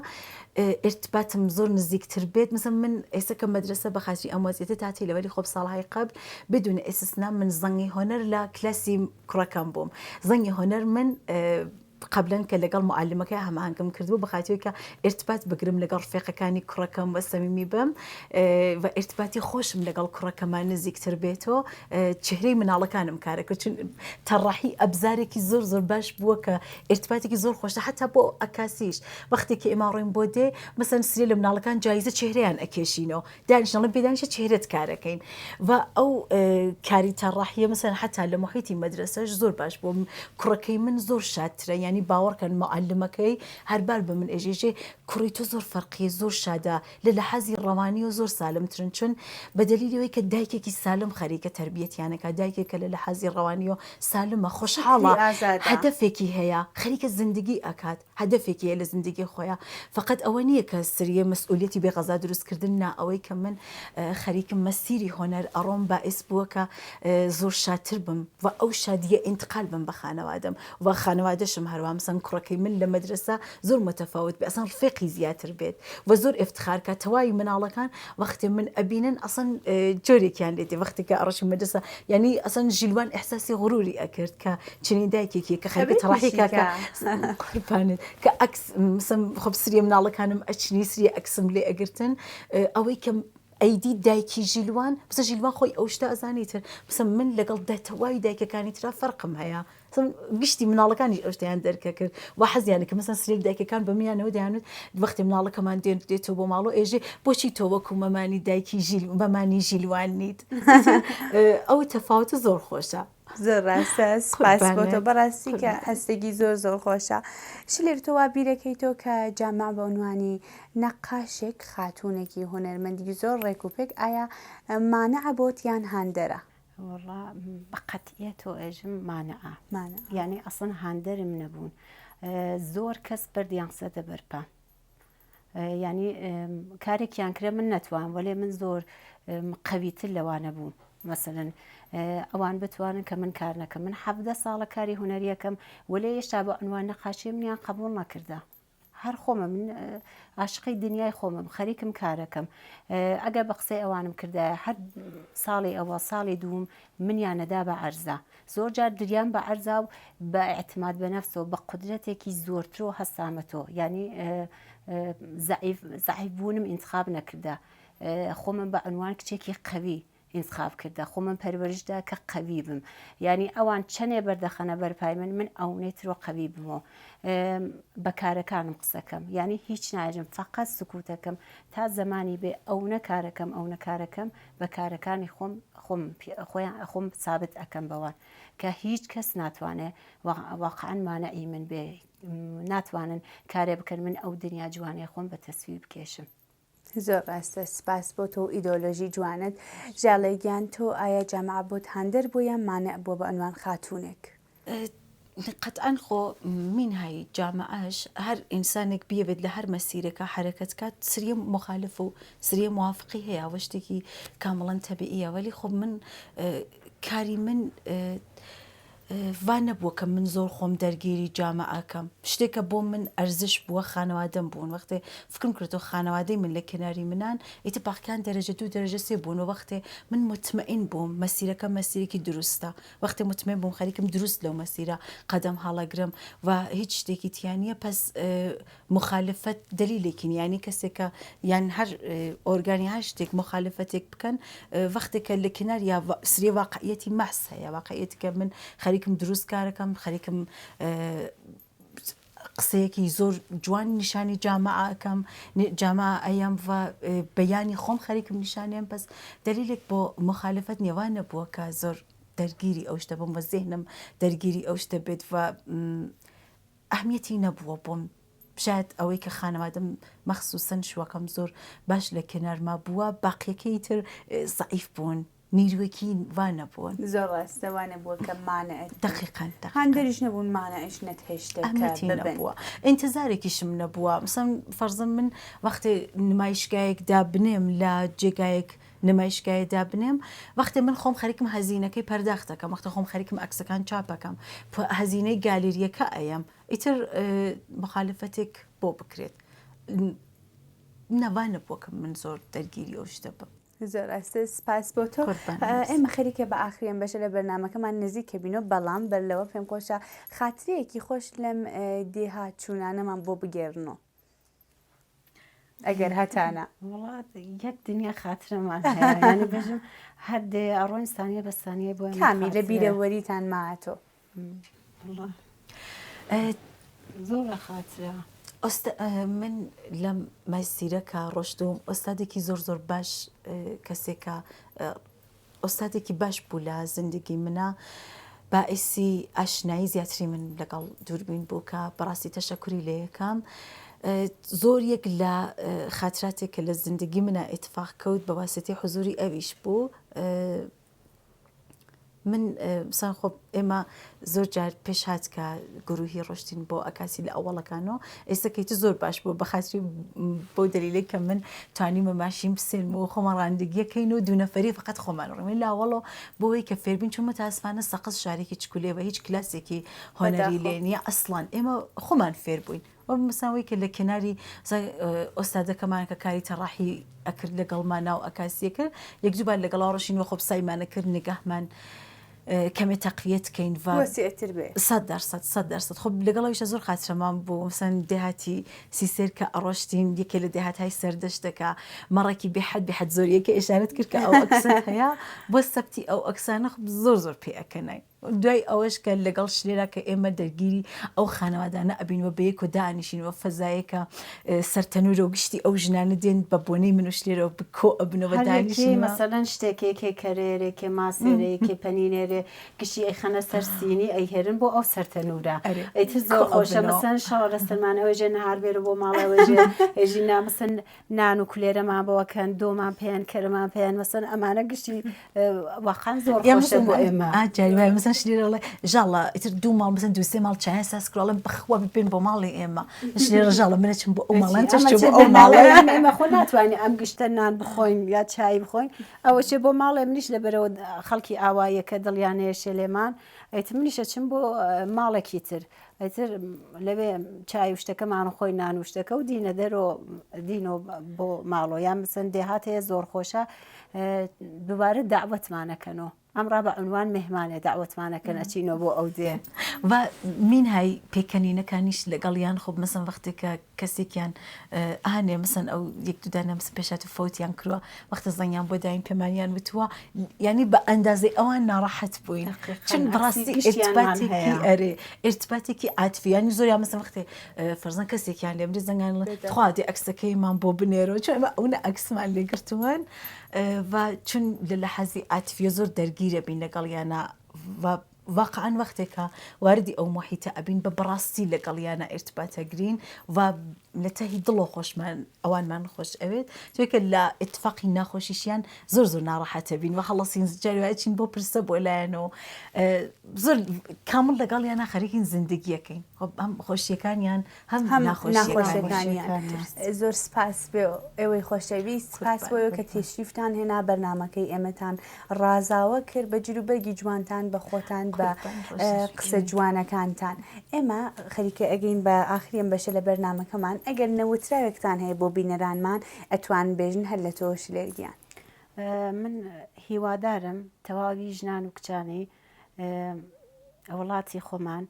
ارتباتم زۆر نزیکتر بێت مثلا من ئێستا کە مەدرسە بە خاتری ئەم وەزیەتە تاتی لەوەلی خۆب ساڵهای قبل بدون استثناء من زەنگی هۆنەر لە کلاسی کوڕەکەم بووم زەنگی هۆنەر من قەبلەن کە لەگەڵ معلمەکەی هەماهەنگم کردبوو بە خاتری کە ئیرتبات بگرم لەگەڵ ڕفێقەکانی کوڕەکەم و سەمیمی بم و ئیرتباتی خۆشم لەگەڵ کوڕەکەمان نزیکتر بێتەوە چهرەی مناڵەکانم کارەکە چون تەڕاحی ئەبزارێکی زۆر زۆر باش بووە کە ئیرتباتێکی زۆر خۆشە حتا بۆ ئەکاسیش وەختێکی ئێمە ڕۆین بۆ دێ مەسەن سرێ لە مناڵەکان جایزە چهرەیان ئەکێشینەوە دانیشن ئەڵێن پێدانیشە چهرەت کارەکەین و ئەو کاری تەڕاحیە مەسەن حتا لە محیتی مەدرسەش زۆر باش بوو کوڕەکەی من زۆر شادترە ینی باوەڕکەن معلمەکەی هەربار بە من ئێژێژێ کوڕی تۆ زۆر فەرقیە زۆر شادە لە لەحازی ڕەوانیەوە زۆر سالمترن چون بە دەلیلی ئەوەی کە دایکێکی سالم خەریکە تەربیەتیانەکە دایکێکە لە لەحازی ڕەوانیەوە سالمە خۆشحاڵە هەدەفێکی هەیە خەریکە زندگی ئەکات هەدەفێکی هەیە لە زندگی خۆیا فەقەت ئەوە نییە کە سریە مەسئولیەتی بێ غەزا دروست کردن نا ئەوەی کە من خەریکم مەسیری هۆنەر ئەڕۆم بائیس بووە کە زۆر شادتر بم و ئەو شادیە ئینتقال بم بە خانەوادەم و خانەوادەشم هەروا مەسەن کوڕەکەی من لە مەدرەسە زۆر متەفاوت بێ ئەسڵەن ڕفێقی زیاتر بێت و زۆر ئێفتخار کا تەواوی مناڵەکان وەختێ من ئەبینن ئەسڵەن جۆرێکیان لێ دێ وەختێ کە ئەڕۆشی مەدرەسە یانی ئەسڵەن ژیلوان ئیحساسی غروری ئەکرد کە چنین دایکێکی کە خەریکە تەڕاحی کا کە قوربانت کە ئەکس مەسەن خۆ سریە مناڵەکانم ئەچنی سریە ئەکسم لێ ئەگرتن ئەوەی کە ئەیدی دایکی ژیلوان بسە ژیلوان خۆی ئەو شتە ئەزانی تر بسە من لەگەڵ دە تەواوی دایکەکانی ترا فەرقم هەیە. گشتی مناڵەکانیش ئەو شتیان دەرکەکرد و حەزیان کرد مەسەن سرێک دایکەکان بە منیانەوە دەیانوت وەختی مناڵەکەمان دێن دێتەوە بۆ ماڵۆ ئێژێ بۆچی تۆ وەکو مەمانی دایکی ژیل مەمانی ژیلوان نیت ئەو تەفاوتە زۆر خۆشە. زۆر ڕاستە سپاس بۆ تۆ بەڕاستی کە هەستێکی زۆر زۆر خۆشە شلێر تۆ وا بیرەکەیتەوە کە جامع بە عنوانی نەقاشێک خاتوونێکی هونەرمەندی زۆر ڕێک و پێک ئایا مانعە بۆت یان هاندەرە؟ وەڵا بە قەتعیەتەوە ئێژم مانعە یانی ئەسڵەن هاندەرم نەبوون زۆر کەس بەردیان خسەتە بەرپا یانی کارێکیان کرێ من نەتوان وەلێ من زۆر قەویتر لەوانە بووم مەسەلەن ئەوان بتوانن کە من کار نەکەم من حەڤدە ساڵە کاری هونەریەکەم وەلێ هێشتا بە عنوان نەقاشی منیان قبوڵ نەکردە هەر خۆمە من عاشقی دنیای خۆمم خەریکم کارەکەم ئەگەر بە قسەی ئەوانم کردایە هەر ساڵی ئەوە ساڵی دووم منیان نەدا بە عەرزا زۆر جار دریام بە عەرزا و بە ئیعتماد بە نەفسەوە بە قودرەتێکی زۆرترەوە هەستامەتەوە یانی زەعیف زەعیف بوونم ئینتخاب نەکردە خۆمم بە عنوان کچێکی قەوی ئینتخاب کردە خۆمم پەروەرش دا کە قەوی بم یانی ئەوان چەنێ بەردەخەنە بەرپای من من ئەونەی ترۆ قەوی بمەوە بە کارەکانم قسەکەم یانی هیچ ناژم فقط سکوتەکەم تا زەمانی بێ ئەونە کارەکەم ئەونە کارەکەم بە کارەکانی خۆم خۆم خۆیان خۆم سابت ئەکەم بەوان کە هیچ کەس ناتوانێ واقعا مانعی من بێ ناتوانن کارێ بکەن من ئەو دنیا جوانەی خۆم بە تەسویر بکێشم. زۆر ڕاستە سپاس بۆ تۆ و ئیدۆلۆژی جوانت ژاڵێ گیان تۆ ئایا جامعە بۆت هاندەر بوو یان مانع بووە بە عنوان خاتوونێک؟ قەتعەن خۆ مینهای جامعەش هەر ئینسانێک بیەوێت لە هەر مەسیرێکا حەرەکەت کات سریە موخالف و سریە موافقی هەیە ئەوە شتێکی کامڵەن تەبیعیە وەلی خۆ من کاری من وا نەبووە کە من زۆر خۆم دەرگیری جامعە کەم شتێکە بۆ من ئەرزش بووە خانەوادەم بوون وەختێ فکرم کردەوە خانەوادەی من لە کناری منان ئیتر باقیان دەرەجە دوو دەرەجە سێ بوون و وەختێ من موتمەئین بووم مەسیرەکە مەسیرێکی دروستە وەختێ موتمەئین بووم خەریکم دروست لەو مەسیرە قەدەم هەڵەگرم و هیچ شتێکی تیا نییە پەس موخالفەت دەلیلێکی نییە یانی کەسێک کە یان هەر ئۆرگانی هەر شتێک موخالفەتێک بکەن وەختێک کە لە کنار یا سرێ واقعیەتی مەحز هەیە واقعیەتی کە من خەریکم دروست کارەکەم خەریکم قسەیەکی زۆر جوان نیشانی جامعە ئەکەم جامعە ئەیەم و بەیانی خۆم خەریکم نیشانیان بەس دەلیلێک بۆ مخالفەت نییە وا نەبووە کە زۆر دەرگیری ئەو شتە بم و زێهنم دەرگیری ئەو شتە بێت و ئەهمیەتی نەبووە بۆم شاید ئەوەی کە خانەوادەم مەخسوسەن شوەکەم زۆر باش لە کنارما بووە باقیەکەی تر زەعیف بوون نیروێکی وا نەبوون. زۆر ڕاستە وا نەبووە کە مانعت بن. دەقیقەن دەقیقەن. هاندەریش نەبوون مانعیش نەتهێشتە کە ئەهمیەتی ببن. نەبووە. ئینتزارێکیشم نەبووە. مەسەن فەرزەن من وەختێ نمایشگایەک دابنێم لە جێگایەک نمایشگایە دابنێم وەختێ من خۆم خەریکم هەزینەکەی پەرداخت دەکەم وەختێ خۆم خەریکم ئەکسەکان چاپ ئەکەم هەزینەی گالێریەکە ئەیەم ئیتر موخالفەتێک بۆ بکرێت نا وا نەبووە کە من زۆر دەرگیری ئەو شتە بم. زۆر ڕاستە سپاس بۆ تۆ ئێمە خەریکە بە ئاخری ئەم بەشە لە بەرنامەکەمان نزیکە بینەوە بەڵام بەر لەوە پێم خۆشە خاترەیەکی خۆش لەم دێهات چوونانەمان بۆ بگێڕنەوە ئەگەر هەتانە. وڵا یەک دنیا خاترەمان هەیە یانی بێژم هەر دێ ئەڕۆین سانیە بە سانیە بۆ کامی لە بیرەوەریتان ماتۆ؟ وڵا زۆر لە خاترە. ئۆستا من لەم مەسیرە کە ڕۆشتووم ئۆستادێکی زۆر زۆر باش کەسێکە ئۆستادێکی باش بوو لە زندگی منا باعیسی ئاشنایی زیاتری من لەگەڵ دووربین بوو کە بەڕاستی تەشەکوری لێ یەکەم زۆر یەک لە خاتراتێک کە لە زندگی منە ئیتفاق کەوت بە واسطەی حزوری ئەویش بوو من سان خۆ ئێمە زۆر جار پێش هات کە گروهی ڕۆشتین بۆ ئەکاسی لە ئەوەڵەکانەوە ئێستا کەیتە زۆر باش بوو بەخاتری بۆ دەلیلێک کە من توانیمە ماشین بسێنم و خۆمان ڕاندگیەکەین و دوو نەفەری فقط خۆمان ڕۆین لاوەڵۆ بۆی کە فێربین چون متاسفانە سەقز شارێکی چکولێ بە هیچ کلاسێکی هۆنەری لێ نییە ئەسڵان ئێمە خۆمان فێر بووین وە مەسەن وەی کە لە کەناری ئۆستادەکەمان کە کاری تەڕاحی ئەکرد لەگەڵمان ناو ئەکاسیە کرد یەک دووبار لەگەڵا ڕۆشین وە خۆ سایمانە کرد نگاهمان کەمێ تەقویەت کەین و وەسیعتر بێ. 100% 100% خۆ لەگەڵ ئەویشا زۆر خاترەمان بوو مەسەن دێهاتی سیسێر کە ئەڕۆشتین یەکێ لە دێهاتهای سەردەشتەکە مەڕێکی بێحەد بێحەد زۆر یەکێ ئیشارەت کرد کە ئەو ئەکسەت هەیە بۆ سەبتی ئەو ئەکسانە خۆ زۆر زۆر پێ ئەکەنای. دوای ئەوەش کە لەگەڵ شلێرا کە ئێمە دەرگیری ئەو خانەوادانە ئەبین و بەیەکەوە دانیشین و فەزایەکە سەر تەنورە و گشتی ئەو ژنانە دێن بە بۆنەی من و شلێرەوە کۆ ئەبنەوە هەر یەکێ دانیشین و مەسەلەن شتێک یەکێ کەرێرێ یەکێ ماسێرێ یەکێ پەنینێرێ گشتی ئەیخەنە سەر سینی ئەیهێرن بۆ ئەو سەر تەنورە ئەرێ ئیتر کۆ زۆر خۆشە ئەبنەوە. مەسەلەن شەڕە لەسەرمان ئەوێژێ نەهار بێرە بۆ ماڵێ ئەوێژێ ئێژی نا مەسەلەن نان و کولێرەمان بۆ کەن دۆمان پێیان کەرەمان پێیان مەسەن ئەمانە گشتی واقعا زۆر خۆشە بۆ ئێمە جاری وایە مەسەن شلێرە ئەڵێ ژاڵە ئیتر دوو ماڵ مەسەن دوو سێ ماڵ چایان ساز کردوە ئەڵێم بەخوا ببێن بۆ ماڵی ئێمە شلێرە ژاڵە من ئەچم بۆ ئەو ماڵان تۆش چۆ بۆ ئەو ماڵە ئێمە خۆ ناتوانین ئەم گشتە نان بخۆین یا چای بخۆین ئەوە چێ بۆ ماڵێ منیش لەبەرەوە خەڵکی ئاواییەکە دڵیان نەیەشێ لێمان ئیتر منیش ئەچم بۆ ماڵێکی تر ئیتر لەوێ چای و شتەکەمان و خۆی نان و شتەکە و دینە دەرۆ دینۆ بۆ ماڵۆ یان بسن دێهات هەیە زۆر خۆشە دووبارە داوەتمانەکەنەوە ئەمڕا بە عنوان مهمانێ داوەتمانەکەن ئەچینەوە بۆ ئەو دێ. و مینهای پێکەنینەکانیش لەگەڵیان خۆ مەسەن وەختێک کە کەسێکیان ئانێ مەسەن ئەو یەک دوو دانە مەسەن پێشات و فەوتیان کردووە وەختە زەنگیان بۆ داین پێمانیان وتووە یعنی بە ئەندازەی ئەوان ناڕەحەت بووین چون بەڕاستی ئیرتباتێکی ئەرێ ئیرتباتێکی عاتفی یعنی زۆریان مەسەن وەختێ فەرزەن کەسێکیان لێ مرد زەنگان تخوا دێ ئەکسەکەیمان بۆ بنێرەوە چون ئێمە ئەونە ئەکسمان لێ گرتووەن و چون لە لەحەزی عاتفیە زۆر دەرگیرە بین لەگەڵیانە و واقعەن وەختێکە واردی ئەو موحیتە ئەبین بە بەڕاستی لەگەڵیانا ئیرتبات ئەگرین و لە تەهی دڵەوە خۆشمان ئەوانمان خۆش ئەوێت چونکە لە ئیتفاقی ناخۆشیشیان زۆر زۆر ناڕەحەت ئەبین و هەڵەسین جاری وایە ئەچین بۆ پرسە بۆ لایەن و زۆر کامڵ لەگەڵیانا خەریکین زندگیەکەین هەم خۆشیەکانیان هەم هەم ناخۆشیەکانیان. ناخۆشیەکانیان. زۆر سپاس بۆ ئێوەی خۆشەویست سپاس بۆ ئێوە کە تەشریفتان هێنا بەرنامەکەی ئێمەتان ڕازاوە کرد بە جلوبەرگی جوانتان بە خۆتان بە قسە جوانەکانتان ئێمە خەریکە ئەگەین بە ئاخری ئەم بەشە لە بەرنامەکەمان ئەگەر نەوتراوێکتان هەیە بۆ بینەرانمان ئەتوان بێژن هەر لە تۆ شلێر گیان. من هیوادارم تەواوی ژنان و کچانی وڵاتی خۆمان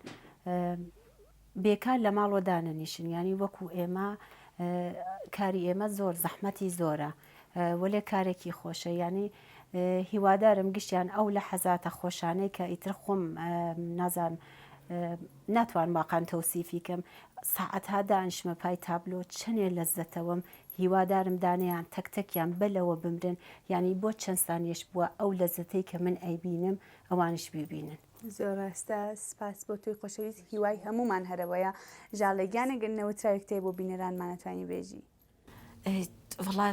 بێکار لە ماڵەوە دانەنیشن یانی وەکو ئێمە کاری ئێمە زۆر زەحمەتی زۆرە وەلێ کارێکی خۆشە یانی هیوادارم گشتیان ئەو لە حەزاتە خۆشانەی کە ئیتر خۆم نازانم ناتوان واقعا تەوسیفی کەم ساعەتها دانیشمە پای تابلۆ چەنێ لەزەتەوەم هیوادارم دانەیان تەک تەکیان بەلەوە بمرن یانی بۆ چەند سانیەش بووە ئەو لەزەتەی کە من ئەیبینم ئەوانیش بیبینن. زۆر ڕاستە سپاس بۆ تۆی خۆشەویست هیوای هەموومان هەرەوەیە ژاڵێ گیان ئەگەر نەوتراوێکت هەیە بۆ بینەرانمان ئەتوانی بێژی. وەڵا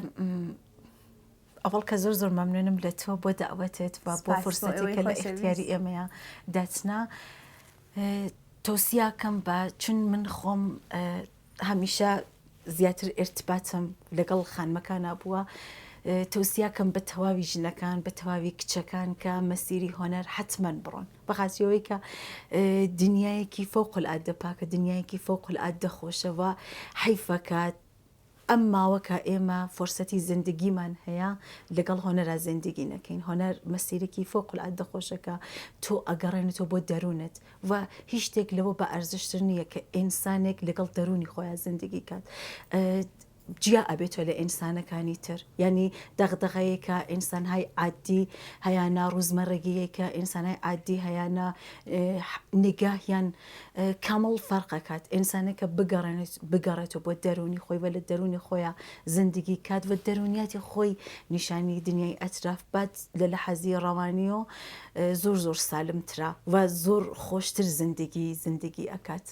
ئەوەڵ کە زۆر زۆر مەمنونم لە تۆ بۆ داوەتت و بۆ فرسەتی کە لە ئیختیاری ئێمەیە داتنا تۆسیاکەم بە چون من خۆم هەمیشە زیاتر ئیرتباتم لەگەڵ خانمەکانا بووە تەوسیاکەم بە تەواوی ژنەکان بە تەواوی کچەکان کە مەسیری هۆنەر حتمما بڕۆن بەخاتیەوەی کە دنیایەکی فەوق العادە پاکە دنیایەکی فەوق العادە خۆشەوە حەیفەکە ئەم ماوە کە ئێمە فۆرسەتی زندگیمان هەیە لەگەڵ هۆنەرا زندگی نەکەین هۆنەر مەسیرێکی فەوق العادە خۆشەکە تۆ ئەگەڕێنێتەوە بۆ دەروونت و هیچ شتێک لەوە بە ئەرزشتر نییە کە ئینسانێک لەگەڵ دەروونی خۆیان زندگی کات جیا ئەبێتەوە لە ئینسانەکانی تر یعنی دەغدەغەیەکە ئینسانهای عادی هەیانە ڕوزمەرەگیەکە ئینسانای عادی هەیانە نگاهیان کامڵ فەرقەکات ئینسانێکە بگەڕێنێت بگەڕێتەوە بۆ دەروونی خۆی و لە دەروونی خۆیان زندگی کات و دەروونیاتی خۆی نیشانی دنیای ئەتراف بات لە لەحەزی ڕەوانیەوە زۆر زۆر سالم ترە و زۆر خۆشتر زندگی زندگی ئەکات.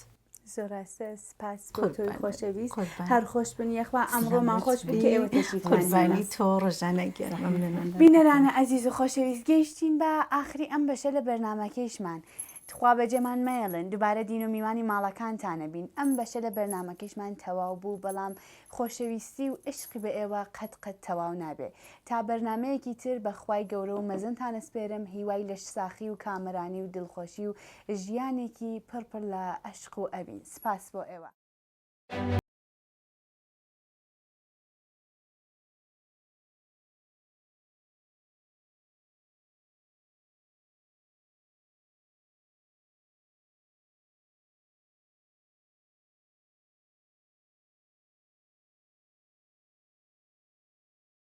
زۆر ڕاستە سپاس بۆ تۆی خۆشەویست هەر خۆش بن یەخوا ئەمڕۆمان خۆش بوو کە ئێوە تەشریفتان هێنا. قوربانی تۆ ڕۆژانە گیان مەمنونم. بینەرانە ئەزیز و خۆشەویست گەیشتین بە ئاخری ئەم بەشە لە بەرنامەکەیشمان تخوا بەجێمان مەیەڵن دوبارە دین و میوانی ماڵەکانتانە بین ئەم بەشە لە بەرنامەکەیشمان تەواو بوو بەڵام خۆشەویستی و عشقی بە ئێوە قەت قەت تەواو نابێ تا بەرنامەیەکی تر بە خوای گەورە و مەزنتان ئەسپێرم هیوای لەشساخی و کامەرانی و دڵخۆشی و ژیانێکی پڕ پڕ لە ئەشق و ئەوین سپاس بۆ ئێوە.